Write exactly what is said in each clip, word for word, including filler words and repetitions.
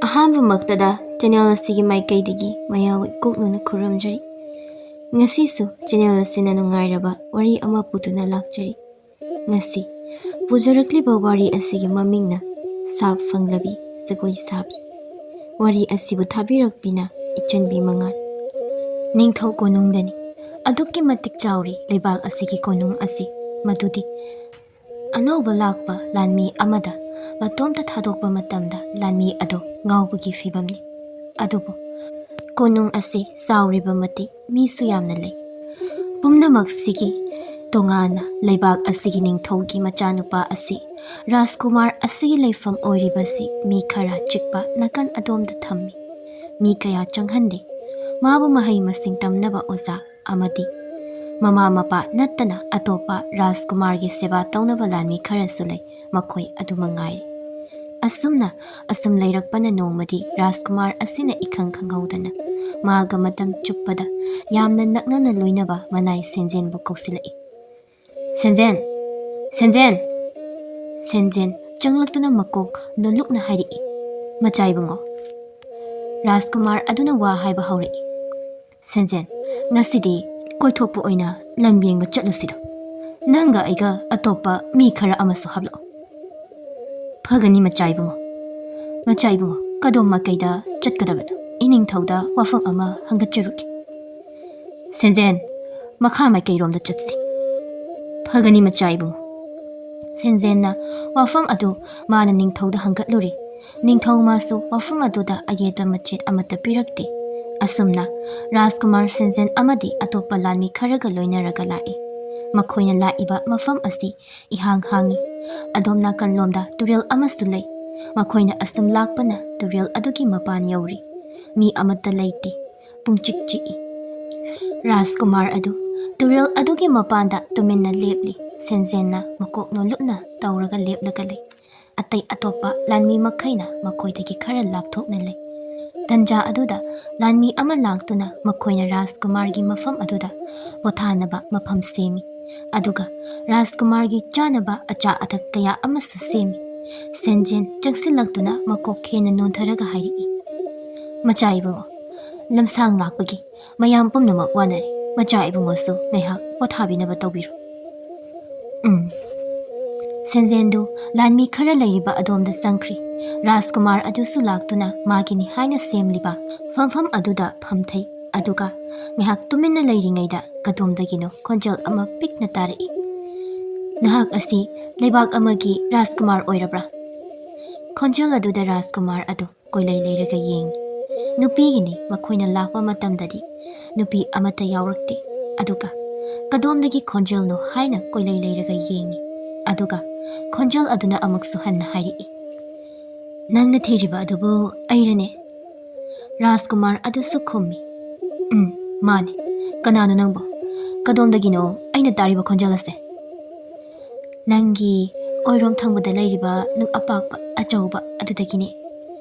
ꯑꯍꯥꯟꯕꯃꯛꯇꯗ channel ꯑꯁꯤꯒꯤ ꯃꯥꯏꯀꯩꯗꯒꯤ ꯃꯌꯥꯝ ꯏꯀꯣꯛꯅꯅ ꯈꯨꯔꯨꯝꯖꯔꯤ꯫ ꯉꯁꯤꯁꯨ channel ꯑꯁꯤꯅ ꯅꯨꯡꯉꯥꯏꯔꯕ ꯋꯥꯔꯤ ꯑꯃ ꯄꯨꯗꯨꯅ ꯂꯥꯛꯆꯔꯤ꯫ ꯉꯁꯤ ꯄꯨꯖꯔꯛꯂꯤꯕ ꯋꯥꯔꯤ ꯑꯁꯤꯒꯤ ꯃꯃꯤꯡꯅ ꯁꯥꯞ ꯐꯪꯂꯕꯤ ꯖꯒꯣꯏ ꯁꯥꯕꯤ꯫ ꯋꯥꯔꯤ ꯑꯁꯤꯕꯨ ꯊꯥꯕꯤꯔꯛꯄꯤꯅ ꯏꯆꯟꯕꯤ ꯃꯉꯥꯜ꯫ ꯅꯤꯡꯊꯧ ꯀꯣꯅꯨꯡꯗꯅꯤ꯫ ꯑꯗꯨꯛꯀꯤ ꯃꯇꯤꯛ ꯆꯥꯎꯔꯤ ꯂꯩꯕꯥꯛ ꯑꯁꯤꯒꯤ ꯀꯣꯅꯨꯡ ꯑꯁꯤ, ꯃꯗꯨꯗꯤ ꯑꯅꯧꯕ ꯂꯥꯛꯄ ꯂꯥꯟꯃꯤ ꯑꯃꯗ ꯃꯇꯣꯝꯇ ꯊꯥꯗꯣꯛꯄ ꯃꯇꯝꯗ ꯂꯥꯟꯃꯤ ꯑꯗꯨ ꯉꯥꯎꯕꯒꯤ ꯐꯤꯕꯝꯅꯤ꯫ ꯑꯗꯨꯕꯨ ꯀꯣꯅꯨꯡ ꯑꯁꯤ ꯆꯥꯎꯔꯤꯕ ꯃꯇꯤꯛ ꯃꯤꯁꯨ ꯌꯥꯝꯅ ꯂꯩ꯫ ꯄꯨꯝꯅꯃꯛꯁꯤꯒꯤ ꯇꯣꯉꯥꯟꯅ ꯂꯩꯕꯥꯛ ꯑꯁꯤꯒꯤ ꯅꯤꯡꯊꯧꯒꯤ ꯃꯆꯥꯅꯨꯄꯥ ꯑꯁꯤ ꯔꯥꯖꯀꯨꯃꯥꯔ ꯑꯁꯤꯒꯤ ꯂꯩꯐꯝ ꯑꯣꯏꯔꯤꯕꯁꯤ ꯃꯤ ꯈꯔ ꯆꯤꯛꯄ ꯅꯥꯀꯟ ꯑꯗꯣꯝꯗ ꯊꯝꯃꯤ꯫ ꯃꯤ ꯀꯌꯥ ꯆꯪꯍꯟꯗꯦ꯫ ꯃꯥꯕꯨ ꯃꯍꯩ ꯃꯁꯤꯡ ꯇꯝꯅꯕ ꯑꯣꯖꯥ ꯑꯃꯗꯤ ꯃꯃꯥ ꯃꯄꯥ ꯅꯠꯇꯅ ꯑꯇꯣꯞꯄ ꯔꯥꯖꯀꯨꯃꯥꯔꯒꯤ ꯁꯦꯕꯥ ꯇꯧꯅꯕ ꯂꯥꯟꯃꯤ ꯈꯔꯁꯨ ꯂꯩ, ꯃꯈꯣꯏ ꯑꯗꯨ ꯃꯉꯥꯏꯔꯦ꯫ ꯑꯁꯨꯝꯅ ꯑꯁꯨꯝ ꯂꯩꯔꯛꯄꯅ ꯅꯣꯡꯃꯗꯤ ꯔꯥꯖꯀꯨꯃꯥꯔ ꯑꯁꯤꯅ ꯏꯈꯪ ꯈꯪꯍꯧꯗꯅ ꯃꯥꯒ ꯃꯇꯝ ꯆꯨꯞꯄꯗ ꯌꯥꯝꯅ ꯅꯛꯅꯅ ꯂꯣꯏꯅꯕ ꯃꯅꯥꯏ ꯁꯦꯟꯖꯦꯟꯕꯨ ꯀꯧꯁꯤꯜꯂꯛꯏ꯫ "ꯁꯦꯟꯖꯦꯟ! ꯁꯦꯟꯖꯦꯟ!" ꯁꯦꯟꯖꯦꯟ ꯆꯪꯂꯛꯇꯨꯅ ꯃꯀꯣꯛ ꯅꯣꯜꯂꯨꯛꯅ ꯍꯥꯏꯔꯛꯏ, "ꯃꯆꯥ ꯏꯕꯨꯡꯉꯣ!" ꯔꯥꯖꯀꯨꯃꯥꯔ ꯑꯗꯨꯅ ꯋꯥ ꯍꯥꯏꯕ ꯍꯧꯔꯛꯏ, "ꯁꯦꯟꯖꯦꯟ, ꯉꯁꯤꯗꯤ ꯀꯣꯏꯊꯣꯛꯄ ꯑꯣꯏꯅ ꯂꯝ ꯌꯦꯡꯕ ꯆꯠꯂꯨꯁꯤꯔꯣ? ꯅꯪꯒ ꯑꯩꯒ ꯑꯇꯣꯞꯄ ꯃꯤ ꯈꯔ ꯑꯃꯁꯨ ꯍꯥꯞꯂꯛꯑꯣ꯫" "ꯐꯒꯅꯤ ꯃꯆꯥ ꯏꯕꯨꯡꯉꯣ꯫ ꯃꯆꯥ ꯏꯕꯨꯡꯉꯣ, ꯀꯗꯣꯝ ꯃꯥꯏꯀꯩꯗ ꯆꯠꯀꯗꯕꯅꯣ? ꯏꯅꯤꯡꯊꯧꯗ ꯋꯥꯐꯝ ꯑꯃ ꯍꯪꯒꯠꯆꯔꯨꯒꯦ꯫" "ꯁꯦꯟꯖꯦꯟ, ꯃꯈꯥ ꯃꯥꯏꯀꯩꯔꯣꯝꯗ ꯆꯠꯁꯤ꯫" "ꯐꯒꯅꯤ ꯃꯆꯥ ꯏꯕꯨꯡꯉꯣ꯫" ꯁꯦꯟꯖꯦꯟꯅ ꯋꯥꯐꯝ ꯑꯗꯨ ꯃꯥꯅ ꯅꯤꯡꯊꯧꯗ ꯍꯪꯒꯠꯂꯨꯔꯦ꯫ ꯅꯤꯡꯊꯧ ꯃꯥꯁꯨ ꯋꯥꯐꯝ ꯑꯗꯨꯗ ꯑꯌꯦꯠꯄ ꯃꯆꯦꯠ ꯑꯃꯠꯇ ꯄꯤꯔꯛꯇꯦ꯫ ꯑꯁꯨꯝꯅ ꯔꯥꯖꯀꯨꯃꯥꯔ ꯁꯦꯟꯖꯦꯟ ꯑꯃꯗꯤ ꯑꯇꯣꯞꯄ ꯂꯥꯟꯃꯤ ꯈꯔꯒ ꯂꯣꯏꯅꯔꯒ ꯂꯥꯛꯏ꯫ ꯃꯈꯣꯏꯅ ꯂꯥꯛꯏꯕ ꯃꯐꯝ ꯑꯁꯤ ꯏꯍꯥꯡ ꯍꯥꯡꯏ꯫ ꯑꯗꯣꯝ ꯅꯥꯀꯜꯂꯣꯝꯗ ꯇꯨꯔꯦꯜ ꯑꯃꯁꯨ ꯂꯩ꯫ ꯃꯈꯣꯏꯅ ꯑꯁꯨꯝ ꯂꯥꯛꯄꯅ ꯇꯨꯔꯦꯜ ꯑꯗꯨꯒꯤ ꯃꯄꯥꯟ ꯌꯧꯔꯤ꯫ ꯃꯤ ꯑꯃꯠꯇ ꯂꯩꯇꯦ꯫ ꯄꯨꯡꯆꯤꯛ ꯆꯤꯛꯏ꯫ ꯔꯥꯖꯀꯨꯃꯥꯔ ꯑꯗꯨ ꯇꯨꯔꯦꯜ ꯑꯗꯨꯒꯤ ꯃꯄꯥꯟꯗ ꯇꯨꯃꯤꯟꯅ ꯂꯦꯞꯂꯤ꯫ ꯁꯦꯟꯖꯦꯟꯅ ꯃꯀꯣꯛ ꯅꯣꯜꯂꯨꯛꯅ ꯇꯧꯔꯒ ꯂꯦꯞꯂꯒ ꯂꯩ꯫ ꯑꯇꯩ ꯑꯇꯣꯞꯄ ꯂꯥꯟꯃꯤ ꯃꯈꯩꯅ ꯃꯈꯣꯏꯗꯒꯤ ꯈꯔ ꯂꯥꯞꯊꯣꯛꯅ ꯂꯩ꯫ ꯇꯟꯖꯥ ꯑꯗꯨꯗ ꯂꯥꯟꯃꯤ ꯑꯃ ꯂꯥꯛꯇꯨꯅ ꯃꯈꯣꯏꯅ ꯔꯥꯖꯀꯨꯃꯥꯔꯒꯤ ꯃꯐꯝ ꯑꯗꯨꯗ ꯄꯣꯊꯥꯅꯕ ꯃꯐꯝ ꯁꯦꯝꯃꯤ꯫ ꯑꯗꯨꯒ ꯔꯥꯖꯀꯨꯃꯥꯔꯒꯤ ꯆꯥꯅꯕ ꯑꯆꯥ ꯑꯊꯛ ꯀꯌꯥ ꯑꯃꯁꯨ ꯁꯦꯝꯃꯤ꯫ ꯁꯦꯟꯖꯦꯟ ꯆꯪꯁꯤꯜꯂꯛꯇꯨꯅ ꯃꯀꯣꯛ ꯍꯦꯟꯅ ꯅꯣꯟꯊꯔꯒ ꯍꯥꯏꯔꯛꯏ, "ꯃꯆꯥ ꯏꯕꯨꯡꯉꯣ, ꯂꯝꯁꯥꯡ ꯂꯥꯛꯄꯒꯤ ꯃꯌꯥꯝ ꯄꯨꯝꯅꯃꯛ ꯋꯥꯅꯔꯦ꯫ ꯃꯆꯥ ꯏꯕꯨꯡꯉꯣꯁꯨ ꯉꯥꯏꯍꯥꯛ ꯄꯣꯊꯥꯕꯤꯅꯕ ꯇꯧꯕꯤꯔꯣ꯫" ꯎꯝ꯫ ꯁꯦꯟꯖꯦꯟꯗꯨ ꯂꯥꯟꯃꯤ ꯈꯔ ꯂꯩꯔꯤꯕ ꯑꯗꯣꯝꯗ ꯆꯪꯈ꯭ꯔꯤ꯫ ꯔꯥꯖꯀꯨꯃꯥꯔ ꯑꯗꯨꯁꯨ ꯂꯥꯛꯇꯨꯅ ꯃꯥꯒꯤꯅꯤ ꯍꯥꯏꯅ ꯁꯦꯝꯂꯤꯕ ꯐꯝꯐꯝ ꯑꯗꯨꯗ ꯐꯝꯊꯩ꯫ ꯑꯗꯨꯒ ꯉꯥꯏꯍꯥꯛ ꯇꯨꯃꯤꯟꯅ ꯂꯩꯔꯤꯉꯩꯗ ꯀꯗꯣꯝꯗꯒꯤꯅꯣ ꯈꯣꯟꯖꯦꯜ ꯑꯃ ꯄꯤꯛꯅ ꯇꯥꯔꯛꯏ, "ꯅꯍꯥꯛ ꯑꯁꯤ ꯂꯩꯕꯥꯛ ꯑꯃꯒꯤ ꯔꯥꯖꯀꯨꯃꯥꯔ ꯑꯣꯏꯔꯕ꯭ꯔꯥ?" ꯈꯣꯟꯖꯦꯜ ꯑꯗꯨꯗ ꯔꯥꯖꯀꯨꯃꯥꯔ ꯑꯗꯨ ꯀꯣꯏꯂꯩ ꯂꯩꯔꯒ ꯌꯦꯡꯉꯤ꯫ ꯅꯨꯄꯤꯒꯤꯅꯤ, ꯃꯈꯣꯏꯅ ꯂꯥꯛꯄ ꯃꯇꯝꯗꯗꯤ ꯅꯨꯄꯤ ꯑꯃꯠꯇ ꯌꯥꯎꯔꯛꯇꯦ꯫ ꯑꯗꯨꯒ ꯀꯗꯣꯝꯗꯒꯤ ꯈꯣꯟꯖꯦꯜꯅꯣ ꯍꯥꯏꯅ ꯀꯣꯏꯂꯩ ꯂꯩꯔꯒ ꯌꯦꯡꯉꯤ꯫ ꯑꯗꯨꯒ ꯈꯣꯟꯖꯦꯜ ꯑꯗꯨꯅ ꯑꯃꯨꯛꯁꯨ ꯍꯟꯅ ꯍꯥꯏꯔꯛꯏ, "ꯅꯪꯅ ꯊꯤꯔꯤꯕ ꯑꯗꯨꯕꯨ ꯑꯩꯔꯅꯦ?" ꯔꯥꯖꯀꯨꯃꯥꯔ ꯑꯗꯨꯁꯨ ꯈꯨꯝꯃꯤ, "ꯎꯝ, ꯃꯥꯅꯦ꯫ ꯀꯅꯥꯅꯣ ꯅꯪꯕꯣ? ꯀꯗꯣꯝꯗꯒꯤꯅꯣ ꯑꯩꯅ ꯇꯥꯔꯤꯕ ꯈꯣꯟꯖꯦꯜ ꯑꯁꯦ?" "ꯅꯪꯒꯤ ꯑꯣꯏꯔꯣꯝ ꯊꯪꯕꯗ ꯂꯩꯔꯤꯕ ꯅꯨꯡ ꯑꯄꯥꯛꯄ ꯑꯆꯧꯕ ꯑꯗꯨꯗꯒꯤꯅꯦ꯫"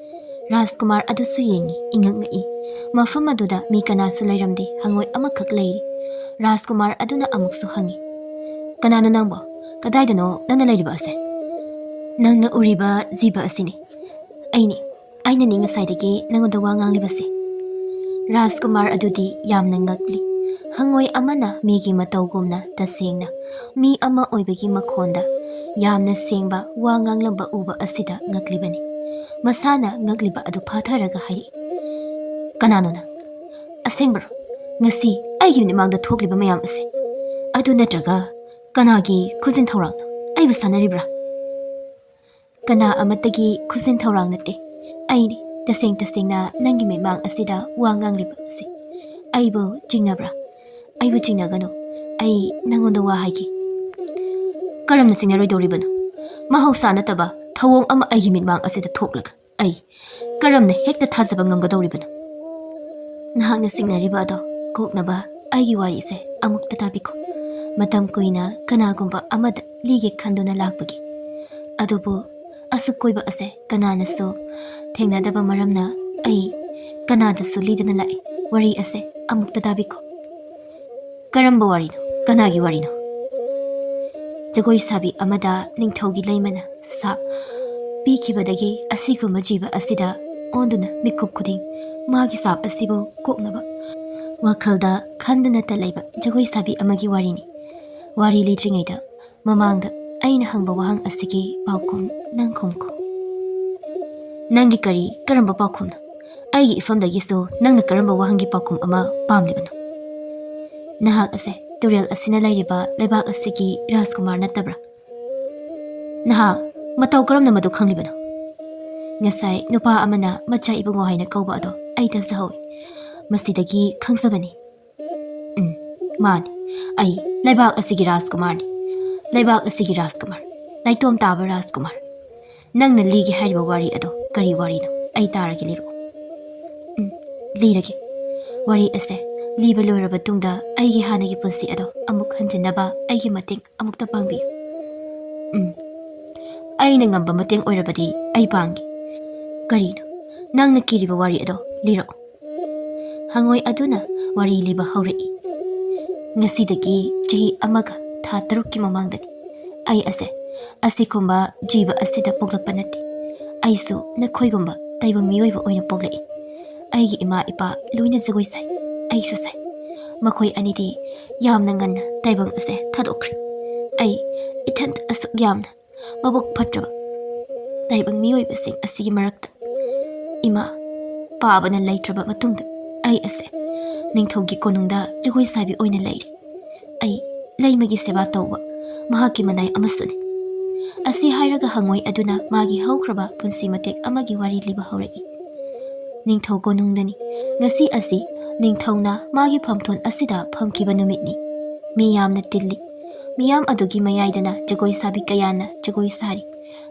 ꯔꯥꯖꯀꯨꯃꯥꯔ ꯑꯗꯨꯁꯨ ꯌꯦꯡꯉꯤ, ꯏꯉꯛ ꯉꯛꯏ꯫ ꯃꯐꯝ ꯑꯗꯨꯗ ꯃꯤ ꯀꯅꯥꯁꯨ ꯂꯩꯔꯝꯗꯦ, ꯍꯪꯉꯣꯏ ꯑꯃꯈꯛ ꯂꯩꯔꯤ꯫ ꯔꯥꯖꯀꯨꯃꯥꯔ ꯑꯗꯨꯅ ꯑꯃꯨꯛꯁꯨ ꯍꯪꯉꯤ, "ꯀꯅꯥꯅꯣ ꯅꯪꯕꯣ? ꯀꯗꯥꯏꯗꯅꯣ ꯅꯪꯅ ꯂꯩꯔꯤꯕ ꯑꯁꯦ?" "ꯅꯪꯅ ꯎꯔꯤꯕ ꯖꯤꯕ ꯑꯁꯤꯅꯤ꯫ ꯑꯩꯅꯤ꯫ ꯑꯩꯅꯅꯤ ꯉꯁꯥꯏꯗꯒꯤ ꯅꯪꯉꯣꯟꯗ ꯋꯥ ꯉꯥꯡꯂꯤꯕꯁꯦ꯫" ꯔꯥꯖꯀꯨꯃꯥꯔ ꯑꯗꯨꯗꯤ ꯌꯥꯝꯅ ꯉꯛꯂꯤ꯫ ꯍꯪꯉꯣꯏ ꯑꯃꯅ ꯃꯤꯒꯤ ꯃꯇꯧꯒꯨꯝꯅ ꯇꯁꯦꯡꯅ ꯃꯤ ꯑꯃ ꯑꯣꯏꯕꯒꯤ ꯃꯈꯣꯟꯗ ꯌꯥꯝꯅ ꯁꯦꯡꯕ ꯋꯥ ꯉꯥꯡꯂꯝꯕ ꯎꯕ ꯑꯁꯤꯗ ꯉꯛꯂꯤꯕꯅꯤ꯫ ꯃꯁꯥꯅ ꯉꯛꯂꯤꯕ ꯑꯗꯨ ꯐꯥꯊꯔꯒ ꯍꯥꯏꯔꯛꯏ, "ꯀꯅꯥꯅꯣ ꯅꯪ? ꯑꯁꯦꯡꯕꯔꯣ? ꯉꯁꯤ ꯑꯩꯒꯤ ꯃꯤꯠꯃꯥꯡꯗ ꯊꯣꯛꯂꯤꯕ ꯃꯌꯥꯝ ꯑꯁꯦ? ꯑꯗꯨ ꯅꯠꯇ꯭ꯔꯒ ꯀꯅꯥꯒꯤ ꯈꯨꯖꯤꯟ ꯊꯧꯔꯥꯡꯅꯣ ꯑꯩꯕꯨ ꯁꯥꯟꯅꯔꯤꯕ꯭ꯔꯥ?" "ꯀꯅꯥ ꯑꯃꯠꯇꯒꯤ ꯈꯨꯖꯤꯟ ꯊꯧꯔꯥꯡ ꯅꯠꯇꯦ꯫ ꯑꯩꯅꯤ ꯇꯁꯦꯡ ꯇꯁꯦꯡꯅ ꯅꯪꯒꯤ ꯃꯤꯠꯃꯥꯡ ꯑꯁꯤꯗ ꯋꯥ ꯉꯥꯡꯂꯤꯕ ꯑꯁꯤ꯫ ꯑꯩꯕꯨ ꯆꯤꯡꯅꯕ꯭ꯔꯥ? ꯑꯩꯕꯨ ꯆꯤꯡꯅꯒꯅꯨ꯫ ꯑꯩ ꯅꯪꯉꯣꯟꯗ ꯋꯥ ꯍꯥꯏꯒꯦ꯫" "ꯀꯔꯝꯅ ꯆꯤꯡꯅꯔꯣꯏꯗꯧꯔꯤꯕꯅꯣ? ꯃꯍꯧꯁꯥ ꯅꯠꯇꯕ ꯊꯧꯑꯣꯡ ꯑꯃ ꯑꯩꯒꯤ ꯃꯤꯠꯃꯥꯡ ꯑꯁꯤꯗ ꯊꯣꯛꯂꯒ ꯑꯩ ꯀꯔꯝꯅ ꯍꯦꯛꯇ ꯊꯥꯖꯕ ꯉꯝꯒꯗꯧꯔꯤꯕꯅꯣ?" "ꯅꯍꯥꯛꯅ ꯆꯤꯡꯅꯔꯤꯕ ꯑꯗꯣ ꯀꯣꯛꯅꯕ ꯑꯩꯒꯤ ꯋꯥꯔꯤꯁꯦ ꯑꯃꯨꯛꯇ ꯇꯥꯕꯤꯈꯣ꯫ ꯃꯇꯝ ꯀꯨꯏꯅ ꯀꯅꯥꯒꯨꯝꯕ ꯑꯃꯗ ꯂꯤꯒꯦ ꯈꯟꯗꯨꯅ ꯂꯥꯛꯄꯒꯤ꯫ ꯑꯗꯨꯕꯨ ꯑꯁꯨꯛ ꯀꯨꯏꯕ ꯑꯁꯦ ꯀꯅꯥꯅꯁꯨ ꯊꯦꯡꯅꯗꯕ ꯃꯔꯝꯅ ꯑꯩ ꯀꯅꯥꯗꯁꯨ ꯂꯤꯗꯅ ꯂꯥꯛꯏ꯫ ꯋꯥꯔꯤ ꯑꯁꯦ ꯑꯃꯨꯛꯇ ꯇꯥꯕꯤꯈꯣ꯫" "ꯀꯔꯝꯕ ꯋꯥꯔꯤꯅꯣ? ꯀꯅꯥꯒꯤ ꯋꯥꯔꯤꯅꯣ?" "ꯖꯒꯣꯏ ꯁꯥꯕꯤ ꯑꯃꯗ ꯅꯤꯡꯊꯧꯒꯤ ꯂꯩꯃꯅ ꯁꯥ ꯄꯤꯈꯤꯕꯗꯒꯤ ꯑꯁꯤꯒꯨꯝꯕ ꯖꯤꯕ ꯑꯁꯤꯗ ꯑꯣꯟꯗꯨꯅ ꯃꯤꯀꯨꯞ ꯈꯨꯗꯤꯡ ꯃꯥꯒꯤ ꯁꯥꯞ ꯑꯁꯤꯕꯨ ꯀꯣꯛꯅꯕ ꯋꯥꯈꯜꯗ ꯈꯟꯗꯨꯅꯇ ꯂꯩꯕ ꯖꯒꯣꯏ ꯁꯥꯕꯤ ꯑꯃꯒꯤ ꯋꯥꯔꯤꯅꯤ꯫ ꯋꯥꯔꯤ ꯂꯤꯗ꯭ꯔꯤꯉꯩꯗ ꯃꯃꯥꯡꯗ ꯑꯩꯅ ꯍꯪꯕ ꯋꯥꯍꯪ ꯑꯁꯤꯒꯤ ꯄꯥꯎꯈꯨꯝ ꯅꯪ ꯈꯨꯝꯈꯣ꯫ ꯅꯪꯒꯤ ꯀꯔꯤ, ꯀꯔꯝꯕ ꯄꯥꯎꯈꯨꯝꯅꯣ? ꯑꯩꯒꯤ ꯏꯐꯝꯗꯒꯤꯁꯨ ꯅꯪꯅ ꯀꯔꯝꯕ ꯋꯥꯍꯪꯒꯤ ꯄꯥꯎꯈꯨꯝ ꯑꯃ ꯄꯥꯝꯂꯤꯕꯅꯣ? ꯅꯍꯥꯛ ꯑꯁꯦ ꯇꯨꯔꯦꯜ ꯑꯁꯤꯅ ꯂꯩꯔꯤꯕ ꯂꯩꯕꯥꯛ ꯑꯁꯤꯒꯤ ꯔꯥꯖꯀꯨꯃꯥꯔ ꯅꯠꯇꯕ꯭ꯔꯥ? ꯅꯍꯥꯛ ꯃꯇꯧ ꯀꯔꯝꯅ ꯃꯗꯨ ꯈꯪꯂꯤꯕꯅꯣ? ꯉꯁꯥꯏ ꯅꯨꯄꯥ ꯑꯃꯅ ꯃꯆꯥ ꯏꯕꯨꯡꯉꯣ ꯍꯥꯏꯅ ꯀꯧꯕ ꯑꯗꯣ ꯑꯩ ꯇꯥꯖꯍꯧꯏ꯫ ꯃꯁꯤꯗꯒꯤ ꯈꯪꯖꯕꯅꯤ꯫ ꯎꯝ, ꯃꯥꯅꯤ꯫ ꯑꯩ ꯂꯩꯕꯥꯛ ꯑꯁꯤꯒꯤ ꯔꯥꯖꯀꯨꯃꯥꯔꯅꯤ꯫ ꯂꯩꯕꯥꯛ ꯑꯁꯤꯒꯤ ꯔꯥꯖꯀꯨꯃꯥꯔ꯫ ꯅꯥꯏꯇꯣꯝ ꯇꯥꯕ ꯔꯥꯖꯀꯨꯃꯥꯔ꯫ ꯅꯪꯅ ꯂꯤꯒꯦ ꯍꯥꯏꯔꯤꯕ ꯋꯥꯔꯤ ꯑꯗꯣ ꯀꯔꯤ ꯋꯥꯔꯤꯅꯣ? ꯑꯩ ꯇꯥꯔꯒꯦ, ꯂꯤꯔꯛꯑꯣ꯫ ꯎꯝ, ꯂꯤꯔꯒꯦ꯫ ꯋꯥꯔꯤ ꯑꯁꯦ ꯂꯤꯕ ꯂꯣꯏꯔꯕ ꯇꯨꯡꯗ ꯑꯩꯒꯤ ꯍꯥꯟꯅꯒꯤ ꯄꯨꯟꯁꯤ ꯑꯗꯣ ꯑꯃꯨꯛ ꯍꯟꯖꯤꯟꯅꯕ ꯑꯩꯒꯤ ꯃꯇꯦꯡ ꯑꯃꯨꯛꯇ ꯄꯥꯡꯕꯤꯌꯨ꯫ ꯎꯝ, ꯑꯩꯅ ꯉꯝꯕ ꯃꯇꯦꯡ ꯑꯣꯏꯔꯕꯗꯤ ꯑꯩ ꯄꯥꯡꯒꯦ꯫ ꯀꯔꯤꯅꯣ? ꯅꯪꯅ ꯀꯤꯔꯤꯕ ꯋꯥꯔꯤ ꯑꯗꯣ ꯂꯤꯔꯛꯑꯣ꯫ ꯍꯪꯉꯣꯏ ꯑꯗꯨꯅ ꯋꯥꯔꯤ ꯂꯤꯕ ꯍꯧꯔꯛꯏ꯫ ꯉꯁꯤꯗꯒꯤ ꯆꯍꯤ ꯑꯃꯒ ꯊꯥ ꯇꯔꯨꯛꯀꯤ ꯃꯃꯥꯡꯗꯅꯤ꯫ ꯑꯩ ꯑꯁꯦ ꯑꯁꯤꯒꯨꯝꯕ ꯖꯤꯕ ꯑꯁꯤꯗ ꯄꯣꯛꯂꯛꯄ ꯅꯠꯇꯦ꯫ ꯑꯩꯁꯨ ꯅꯈꯣꯏꯒꯨꯝꯕ ꯇꯥꯏꯕꯪ ꯃꯤꯑꯣꯏꯕ ꯑꯣꯏꯅ ꯄꯣꯛꯂꯛꯏ꯫ ꯑꯩꯒꯤ ꯏꯃꯥ ꯏꯄꯥ ꯂꯣꯏꯅ ꯖꯒꯣꯏ ꯁꯥꯏ, ꯑꯩꯁꯨ ꯁꯥꯏ꯫ ꯃꯈꯣꯏ ꯑꯅꯤꯗꯤ ꯌꯥꯝꯅ ꯉꯟꯅ ꯇꯥꯏꯕꯪ ꯑꯁꯦ ꯊꯥꯗꯣꯛꯈ꯭ꯔꯦ꯫ ꯑꯩ ꯏꯊꯟꯇ ꯑꯁꯨꯛ ꯌꯥꯝꯅ ꯃꯕꯨꯛ ꯐꯠꯇ꯭ꯔꯕ ꯇꯥꯏꯕꯪ ꯃꯤꯑꯣꯏꯕꯁꯤꯡ ꯑꯁꯤꯒꯤ ꯃꯔꯛꯇ ꯏꯃꯥ ꯄꯥꯕꯅ ꯂꯩꯇ꯭ꯔꯕ ꯃꯇꯨꯡꯗ ꯑꯩ ꯑꯁꯦ ꯅꯤꯡꯊꯧꯒꯤ ꯀꯣꯅꯨꯡꯗ ꯖꯒꯣꯏ ꯁꯥꯕꯤ ꯑꯣꯏꯅ ꯂꯩꯔꯤ꯫ ꯑꯩ ꯂꯩꯃꯒꯤ ꯁꯦꯕꯥ ꯇꯧꯕ ꯃꯍꯥꯛꯀꯤ ꯃꯅꯥꯏ ꯑꯃꯁꯨꯅꯤ꯫ ꯑꯁꯤ ꯍꯥꯏꯔꯒ ꯍꯪꯉꯣꯏ ꯑꯗꯨꯅ ꯃꯥꯒꯤ ꯍꯧꯈ꯭ꯔꯕ ꯄꯨꯟꯁꯤ ꯃꯇꯦꯛ ꯑꯃꯒꯤ ꯋꯥꯔꯤ ꯂꯤꯕ ꯍꯧꯔꯛꯏ꯫ ꯅꯤꯡꯊꯧ ꯀꯣꯅꯨꯡꯗꯅꯤ꯫ ꯉꯁꯤ ꯑꯁꯤ ꯅꯤꯡꯊꯧꯅ ꯃꯥꯒꯤ ꯐꯝꯊꯣꯟ ꯑꯁꯤꯗ ꯐꯝꯈꯤꯕ ꯅꯨꯃꯤꯠꯅꯤ꯫ ꯃꯤ ꯌꯥꯝꯅ ꯇꯤꯜꯂꯤ꯫ ꯃꯤꯌꯥꯝ ꯑꯗꯨꯒꯤ ꯃꯌꯥꯏꯗꯅ ꯖꯒꯣꯏ ꯁꯥꯕꯤ ꯀꯌꯥꯅ ꯖꯒꯣꯏ ꯁꯥꯔꯤ꯫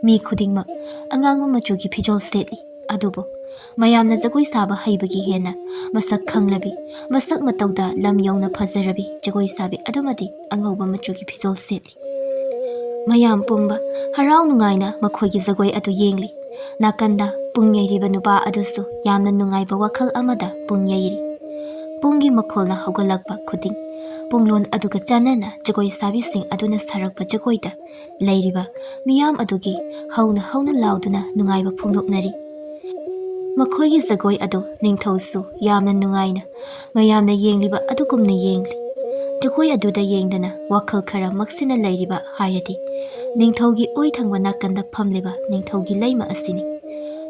ꯃꯤ ꯈꯨꯗꯤꯡꯃꯛ ꯑꯉꯥꯡꯕ ꯃꯆꯨꯒꯤ ꯐꯤꯖꯣꯜ ꯁꯦꯠꯂꯤ꯫ ꯑꯗꯨꯕꯨ ꯃꯌꯥꯝꯅ ꯖꯒꯣꯏ ꯁꯥꯕ ꯍꯩꯕꯒꯤ ꯍꯦꯟꯅ ꯃꯁꯛ ꯈꯪꯂꯕꯤ, ꯃꯁꯛ ꯃꯇꯧꯗ ꯂꯝ ꯌꯧꯅ ꯐꯖꯔꯕꯤ ꯖꯒꯣꯏ ꯁꯥꯕꯤ ꯑꯗꯨꯃꯗꯤ ꯑꯉꯧꯕ ꯃꯆꯨꯒꯤ ꯐꯤꯖꯣꯜ ꯁꯦꯠꯂꯤ꯫ ꯃꯌꯥꯝ ꯄꯨꯝꯕ ꯍꯔꯥꯎ ꯅꯨꯡꯉꯥꯏꯅ ꯃꯈꯣꯏꯒꯤ ꯖꯒꯣꯏ ꯑꯗꯨ ꯌꯦꯡꯂꯤ꯫ ꯅꯥꯀꯟꯗ ꯄꯨꯡ ꯌꯩꯔꯤꯕ ꯅꯨꯄꯥ ꯑꯗꯨꯁꯨ ꯌꯥꯝꯅ ꯅꯨꯡꯉꯥꯏꯕ ꯋꯥꯈꯜ ꯑꯃꯗ ꯄꯨꯡ ꯌꯩꯔꯤ꯫ ꯄꯨꯡꯒꯤ ꯃꯈꯣꯜꯅ ꯍꯧꯒꯠꯂꯛꯄ ꯈꯨꯗꯤꯡ ꯄꯨꯡꯂꯣꯟ ꯑꯗꯨꯒ ꯆꯥꯟꯅꯅ ꯖꯒꯣꯏ ꯁꯥꯕꯤꯁꯤꯡ ꯑꯗꯨꯅ ꯁꯥꯔꯛꯄ ꯖꯒꯣꯏꯗ ꯂꯩꯔꯤꯕ ꯃꯤꯌꯥꯝ ꯑꯗꯨꯒꯤ ꯍꯧꯅ ꯍꯧꯅ ꯂꯥꯎꯗꯨꯅ ꯅꯨꯡꯉꯥꯏꯕ ꯐꯣꯡꯗꯣꯛꯅꯔꯤ꯫ ꯃꯈꯣꯏꯒꯤ ꯖꯒꯣꯏ ꯑꯗꯨ ꯅꯤꯡꯊꯧꯁꯨ ꯌꯥꯝꯅ ꯅꯨꯡꯉꯥꯏꯅ ꯃꯌꯥꯝꯅ ꯌꯦꯡꯂꯤꯕ ꯑꯗꯨꯒꯨꯝꯅ ꯌꯦꯡꯂꯤ꯫ ꯖꯒꯣꯏ ꯑꯗꯨꯗ ꯌꯦꯡꯗꯅ ꯋꯥꯈꯜ ꯈꯔ ꯃꯛꯁꯤꯟꯅ ꯂꯩꯔꯤꯕ ꯍꯥꯏꯔꯗꯤ ꯅꯤꯡꯊꯧꯒꯤ ꯑꯣꯏ ꯊꯪꯕ ꯅꯥꯀꯟꯗ ꯐꯝꯂꯤꯕ ꯅꯤꯡꯊꯧꯒꯤ ꯂꯩꯃ ꯑꯁꯤꯅꯤ꯫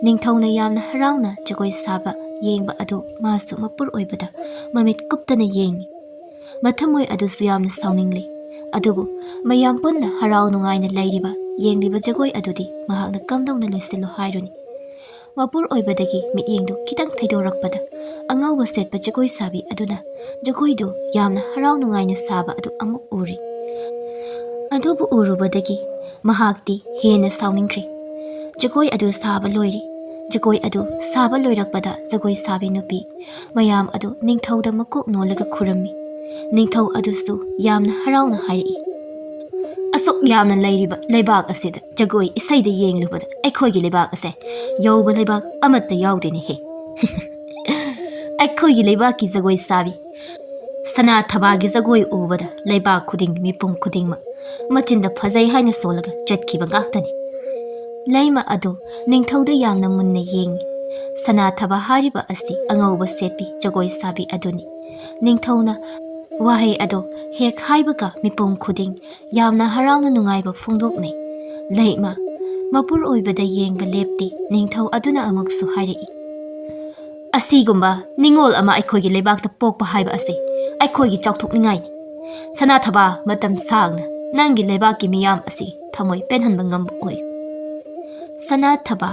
ꯅꯤꯡꯊꯧꯅ ꯌꯥꯝꯅ ꯍꯔꯥꯎꯅ ꯖꯒꯣꯏ ꯁꯥꯕ ꯌꯦꯡꯕ ꯑꯗꯨ ꯃꯥꯁꯨ ꯃꯄꯨꯔ ꯑꯣꯏꯕꯗ ꯃꯃꯤꯠ ꯀꯨꯞꯇꯅ ꯌꯦꯡꯉꯤ꯫ ꯃꯊꯃꯣꯏ ꯑꯗꯨꯁꯨ ꯌꯥꯝꯅ ꯁꯥꯎꯅꯤꯡꯂꯤ꯫ ꯑꯗꯨꯕꯨ ꯃꯌꯥꯝ ꯄꯨꯟꯅ ꯍꯔꯥꯎ ꯅꯨꯡꯉꯥꯏꯅ ꯂꯩꯔꯤꯕ, ꯌꯦꯡꯂꯤꯕ ꯖꯒꯣꯏ ꯑꯗꯨꯗꯤ ꯃꯍꯥꯛꯅ ꯀꯝꯗꯧꯅ ꯂꯣꯏꯁꯤꯜꯂꯣ ꯍꯥꯏꯔꯨꯅꯤ? ꯃꯄꯨꯔ ꯑꯣꯏꯕꯗꯒꯤ ꯃꯤꯠꯌꯦꯡꯗꯨ ꯈꯤꯇꯪ ꯊꯩꯗꯣꯔꯛꯄꯗ ꯑꯉꯧꯕ ꯁꯦꯠꯄ ꯖꯒꯣꯏ ꯁꯥꯕꯤ ꯑꯗꯨꯅ ꯖꯒꯣꯏꯗꯨ ꯌꯥꯝꯅ ꯍꯔꯥꯎ ꯅꯨꯡꯉꯥꯏꯅ ꯁꯥꯕ ꯑꯗꯨ ꯑꯃꯨꯛ ꯎꯔꯤ꯫ ꯑꯗꯨꯕꯨ ꯎꯔꯨꯕꯗꯒꯤ ꯃꯍꯥꯛꯇꯤ ꯍꯦꯟꯅ ꯁꯥꯎꯅꯤꯡꯈ꯭ꯔꯦ꯫ ꯖꯒꯣꯏ ꯑꯗꯨ ꯁꯥꯕ ꯂꯣꯏꯔꯦ꯫ ꯖꯒꯣꯏ ꯑꯗꯨ ꯁꯥꯕ ꯂꯣꯏꯔꯛꯄꯗ ꯖꯒꯣꯏ ꯁꯥꯕꯤ ꯅꯨꯄꯤ ꯃꯌꯥꯝ ꯑꯗꯨ ꯅꯤꯡꯊꯧꯗ ꯃꯀꯣꯛ ꯅꯣꯜꯂꯒ ꯈꯨꯔꯨꯝꯃꯤ꯫ ꯅꯤꯡꯊꯧ ꯑꯗꯨꯁꯨ ꯌꯥꯝꯅ ꯍꯔꯥꯎꯅ ꯍꯥꯏꯔꯛꯏ, "ꯑꯁꯨꯛ ꯌꯥꯝꯅ ꯂꯩꯔꯤꯕ ꯂꯩꯕꯥꯛ ꯑꯁꯤꯗ ꯖꯒꯣꯏ ꯏꯁꯩꯗ ꯌꯦꯡꯂꯨꯕꯗ ꯑꯩꯈꯣꯏꯒꯤ ꯂꯩꯕꯥꯛ ꯑꯁꯦ ꯌꯧꯕ ꯂꯩꯕꯥꯛ ꯑꯃꯠꯇ ꯌꯥꯎꯗꯦꯅꯦꯍꯦ꯫ ꯑꯩꯈꯣꯏꯒꯤ ꯂꯩꯕꯥꯛꯀꯤ ꯖꯒꯣꯏ ꯁꯥꯕꯤ ꯁꯅꯥ ꯊꯕꯥꯒꯤ ꯖꯒꯣꯏ ꯎꯕꯗ ꯂꯩꯕꯥꯛ ꯈꯨꯗꯤꯡ, ꯃꯤꯄꯨꯝ ꯈꯨꯗꯤꯡꯃꯛ ꯃꯆꯤꯟꯗ ꯐꯖꯩ ꯍꯥꯏꯅ ꯁꯣꯜꯂꯒ ꯆꯠꯈꯤꯕ ꯉꯥꯛꯇꯅꯤ꯫" ꯂꯩꯃ ꯑꯗꯨ ꯅꯤꯡꯊꯧꯗ ꯌꯥꯝꯅ ꯃꯨꯟꯅ ꯌꯦꯡꯉꯤ꯫ ꯁꯅꯥ ꯊꯕꯥ ꯍꯥꯏꯔꯤꯕ ꯑꯁꯤ ꯑꯉꯧꯕ ꯁꯦꯠꯄꯤ ꯖꯒꯣꯏ ꯁꯥꯕꯤ ꯑꯗꯨꯅꯤ꯫ ꯅꯤꯡꯊꯧꯅ ꯋꯥꯍꯩ ꯑꯗꯨ ꯍꯦꯛ ꯍꯥꯏꯕꯒ ꯃꯤꯄꯨꯝ ꯈꯨꯗꯤꯡ ꯌꯥꯝꯅ ꯍꯔꯥꯎꯅ ꯅꯨꯡꯉꯥꯏꯕ ꯐꯣꯡꯗꯣꯛꯅꯩ꯫ ꯂꯩꯃ ꯃꯄꯨꯔ ꯑꯣꯏꯕꯗ ꯌꯦꯡꯕ ꯂꯦꯞꯇꯦ꯫ ꯅꯤꯡꯊꯧ ꯑꯗꯨꯅ ꯑꯃꯨꯛꯁꯨ ꯍꯥꯏꯔꯛꯏ, "ꯑꯁꯤꯒꯨꯝꯕ ꯅꯤꯡꯉꯣꯜ ꯑꯃ ꯑꯩꯈꯣꯏꯒꯤ ꯂꯩꯕꯥꯛꯇ ꯄꯣꯛꯄ ꯍꯥꯏꯕ ꯑꯁꯤ ꯑꯩꯈꯣꯏꯒꯤ ꯆꯥꯎꯊꯣꯛꯅꯤꯡꯉꯥꯏꯅꯤ꯫ ꯁꯅꯥ ꯊꯕꯥ, ꯃꯇꯝ ꯁꯥꯡꯅ ꯅꯪꯒꯤ ꯂꯩꯕꯥꯛꯀꯤ ꯃꯤꯌꯥꯝ ꯑꯁꯤ ꯊꯃꯣꯏ ꯄꯦꯟꯍꯟꯕ ꯉꯝꯕ ꯑꯣꯏꯌꯨ꯫" ꯁꯅꯥ ꯊꯕꯥ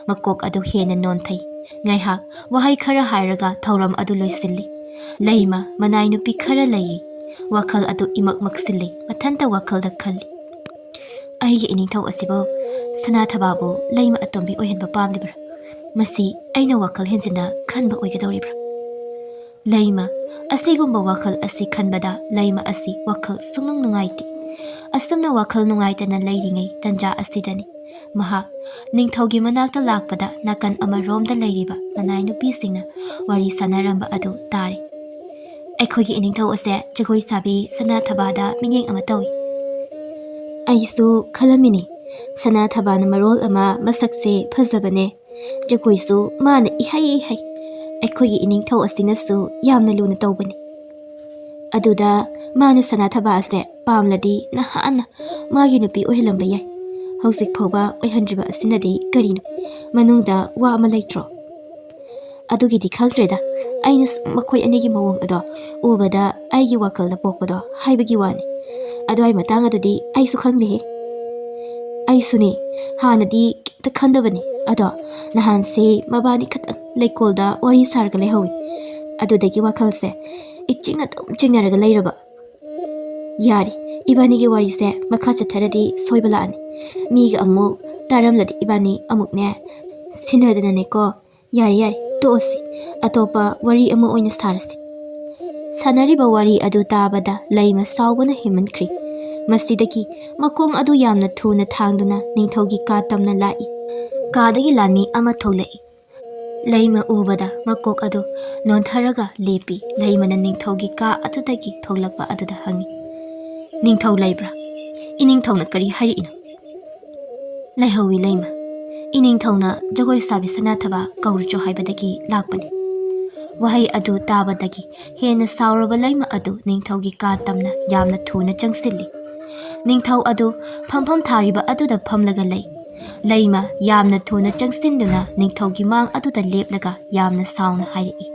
ꯃꯀꯣꯛ ꯑꯗꯨ ꯍꯦꯟꯅ ꯅꯣꯟꯊꯩ꯫ ꯉꯥꯏꯍꯥꯛ ꯋꯥꯍꯩ ꯈꯔ ꯍꯥꯏꯔꯒ ꯊꯧꯔꯝ ꯑꯗꯨ ꯂꯣꯏꯁꯤꯜꯂꯤ꯫ ꯂꯩꯃ ꯃꯅꯥꯏ ꯅꯨꯄꯤ ꯈꯔ ꯂꯩꯔꯤ꯫ ꯋꯥꯈꯜ ꯑꯗꯨ ꯏꯃꯛ ꯃꯛꯁꯤꯜꯂꯤ꯫ ꯃꯊꯟꯇ ꯋꯥꯈꯜꯗ ꯈꯜꯂꯤ, "ꯑꯩꯒꯤ ꯏꯅꯤꯡꯊꯧ ꯑꯁꯤꯕꯨ ꯁꯅꯥ ꯊꯕꯥꯕꯨ ꯂꯩꯃ ꯑꯇꯣꯝꯕꯤ ꯑꯣꯏꯍꯟꯕ ꯄꯥꯝꯂꯤꯕ꯭ꯔꯥ? ꯃꯁꯤ ꯑꯩꯅ ꯋꯥꯈꯜ ꯍꯦꯟꯖꯤꯟꯅ ꯈꯟꯕ ꯑꯣꯏꯒꯗꯧꯔꯤꯕ꯭ꯔꯥ?" ꯂꯩꯃ ꯑꯁꯤꯒꯨꯝꯕ ꯋꯥꯈꯜ ꯑꯁꯤ ꯈꯟꯕꯗ ꯂꯩꯃ ꯑꯁꯤ ꯋꯥꯈꯜ ꯁꯨꯡꯅꯨꯡ ꯅꯨꯡꯉꯥꯏꯇꯦ꯫ ꯑꯁꯨꯝꯅ ꯋꯥꯈꯜ ꯅꯨꯡꯉꯥꯏꯇꯅ ꯂꯩꯔꯤꯉꯩ ꯇꯟꯖꯥ ꯑꯁꯤꯗꯅꯤ ꯃꯍꯥꯛ ꯅꯤꯡꯊꯧꯒꯤ ꯃꯅꯥꯛꯇ ꯂꯥꯛꯄꯗ ꯅꯥꯀꯟ ꯑꯃꯔꯣꯝꯗ ꯂꯩꯔꯤꯕ ꯃꯅꯥꯏ ꯅꯨꯄꯤꯁꯤꯡꯅ ꯋꯥꯔꯤ ꯁꯥꯟꯅꯔꯝꯕ ꯑꯗꯨ ꯇꯥꯔꯤ꯫ ꯑꯩꯈꯣꯏꯒꯤ ꯏꯅꯤꯡꯊꯧ ꯑꯁꯦ ꯖꯒꯣꯏ ꯁꯥꯕꯤ ꯁꯅꯥꯊꯕꯥꯗ ꯃꯤꯠꯌꯦꯡ ꯑꯃ ꯇꯧꯏ꯫ ꯑꯩꯁꯨ ꯈꯜꯂꯝꯃꯤꯅꯤ, ꯁꯅꯥꯊꯕꯥꯅ ꯃꯔꯣꯜ ꯑꯃ ꯃꯁꯛꯁꯦ ꯐꯖꯕꯅꯦ, ꯖꯒꯣꯏꯁꯨ ꯃꯥꯅ ꯏꯍꯩ ꯍꯩ꯫ ꯑꯩꯈꯣꯏꯒꯤ ꯏꯅꯤꯡꯊꯧ ꯑꯁꯤꯅꯁꯨ ꯌꯥꯝꯅ ꯂꯨꯅ ꯇꯧꯕꯅꯤ꯫ ꯑꯗꯨꯗ ꯃꯥꯅ ꯁꯅꯥꯊꯕꯥ ꯑꯁꯦ ꯄꯥꯝꯂꯗꯤ ꯅꯍꯥꯟꯅ ꯃꯥꯒꯤ ꯅꯨꯄꯤ ꯑꯣꯏꯍꯜꯂꯝꯕ ꯌꯥꯏ꯫ ꯍꯧꯖꯤꯛ ꯐꯥꯎꯕ ꯑꯣꯏꯍꯟꯗ꯭ꯔꯤꯕ ꯑꯁꯤꯅꯗꯤ ꯀꯔꯤꯅꯣ? ꯃꯅꯨꯡꯗ ꯋꯥ ꯑꯃ ꯂꯩꯇ꯭ꯔꯣ? ꯑꯗꯨꯒꯤꯗꯤ ꯈꯪꯗ꯭ꯔꯦꯗ꯫ ꯑꯩꯅ ꯁꯨꯝ ꯃꯈꯣꯏ ꯑꯅꯤꯒꯤ ꯃꯑꯣꯡ ꯑꯗꯣ ꯎꯕꯗ ꯑꯩꯒꯤ ꯋꯥꯈꯜꯗ ꯄꯣꯛꯄꯗꯣ ꯍꯥꯏꯕꯒꯤ ꯋꯥꯅꯤ꯫ ꯑꯗꯨꯋꯥꯏ ꯃꯇꯥꯡ ꯑꯗꯨꯗꯤ ꯑꯩꯁꯨ ꯈꯪꯗꯦꯍꯦ꯫ ꯑꯩꯁꯨꯅꯤ, ꯍꯥꯟꯅꯗꯤ ꯀꯩꯝꯇ ꯈꯟꯗꯕꯅꯤ꯫ ꯑꯗꯣ ꯅꯍꯥꯟꯁꯦ ꯃꯕꯥꯅꯤ ꯈꯛꯇꯪ ꯂꯩꯀꯣꯜꯗ ꯋꯥꯔꯤ ꯁꯥꯔꯒ ꯂꯩꯍꯧꯋꯤ꯫ ꯑꯗꯨꯗꯒꯤ ꯋꯥꯈꯜꯁꯦ ꯏꯆꯤꯡ ꯑꯗꯨꯝ ꯆꯤꯡꯅꯔꯒ ꯂꯩꯔꯕ꯫ ꯌꯥꯔꯦ, ꯏꯕꯥꯅꯤꯒꯤ ꯋꯥꯔꯤꯁꯦ ꯃꯈꯥ ꯆꯠꯊꯔꯗꯤ ꯁꯣꯏꯕ ꯂꯥꯛꯑꯅꯤ꯫ ꯃꯤꯒ ꯑꯃꯨꯛ ꯇꯥꯔꯝꯂꯗꯤ ꯏꯕꯥꯅꯤ ꯑꯃꯨꯛꯅꯦ ꯁꯤꯟꯅꯗꯅꯅꯦꯀꯣ꯫ ꯌꯥꯔꯦ, ꯌꯥꯔꯦ, ꯇꯣꯛꯑꯁꯤ꯫ ꯑꯇꯣꯞꯄ ꯋꯥꯔꯤ ꯑꯃ ꯑꯣꯏꯅ ꯁꯥꯔꯁꯤ꯫ ꯁꯥꯟꯅꯔꯤꯕ ꯋꯥꯔꯤ ꯑꯗꯨ ꯇꯥꯕꯗ ꯂꯩꯃ ꯁꯥꯎꯕꯅ ꯍꯦꯟꯃꯟꯈ꯭ꯔꯤ꯫ ꯃꯁꯤꯗꯒꯤ ꯃꯈꯣꯡ ꯑꯗꯨ ꯌꯥꯝꯅ ꯊꯨꯅ ꯊꯥꯡꯗꯨꯅ ꯅꯤꯡꯊꯧꯒꯤ ꯀꯥ ꯇꯝꯅ ꯂꯥꯛꯏ꯫ ꯀꯥꯗꯒꯤ ꯂꯥꯟꯃꯤ ꯑꯃ ꯊꯣꯛꯂꯛꯏ꯫ ꯂꯩꯃ ꯎꯕꯗ ꯃꯀꯣꯛ ꯑꯗꯨ ꯅꯣꯟꯊꯔꯒ ꯂꯦꯞꯄꯤ꯫ ꯂꯩꯃꯅ ꯅꯤꯡꯊꯧꯒꯤ ꯀꯥ ꯑꯗꯨꯗꯒꯤ ꯊꯣꯛꯂꯛꯄ ꯑꯗꯨꯗ ꯍꯪꯉꯤ, "ꯅꯤꯡꯊꯧ ꯂꯩꯕ꯭ꯔꯥ? ꯏꯅꯤꯡꯊꯧꯅ ꯀꯔꯤ ꯍꯥꯏꯔꯛꯏꯅꯣ?" "ꯂꯩꯍꯧꯋꯤ ꯂꯩꯃ꯫ ꯏꯅꯤꯡꯊꯧꯅ ꯖꯒꯣꯏ ꯁꯥꯕꯤ ꯁꯅꯥꯊꯕ ꯀꯧꯔꯨꯆꯣ ꯍꯥꯏꯕꯗꯒꯤ ꯂꯥꯛꯄꯅꯤ꯫" ꯋꯥꯍꯩ ꯑꯗꯨ ꯇꯥꯕꯗꯒꯤ ꯍꯦꯟꯅ ꯁꯥꯎꯔꯕ ꯂꯩꯃ ꯑꯗꯨ ꯅꯤꯡꯊꯧꯒꯤ ꯀꯥ ꯇꯝꯅ ꯌꯥꯝꯅ ꯊꯨꯅ ꯆꯪꯁꯤꯜꯂꯤ꯫ ꯅꯤꯡꯊꯧ ꯑꯗꯨ ꯐꯝꯐꯝ ꯊꯥꯔꯤꯕ ꯑꯗꯨꯗ ꯐꯝꯂꯒ ꯂꯩ꯫ ꯂꯩꯃ ꯌꯥꯝꯅ ꯊꯨꯅ ꯆꯪꯁꯤꯟꯗꯨꯅ ꯅꯤꯡꯊꯧꯒꯤ ꯃꯥꯡ ꯑꯗꯨꯗ ꯂꯦꯞꯂꯒ ꯌꯥꯝꯅ ꯁꯥꯎꯅ ꯍꯥꯏꯔꯛꯏ,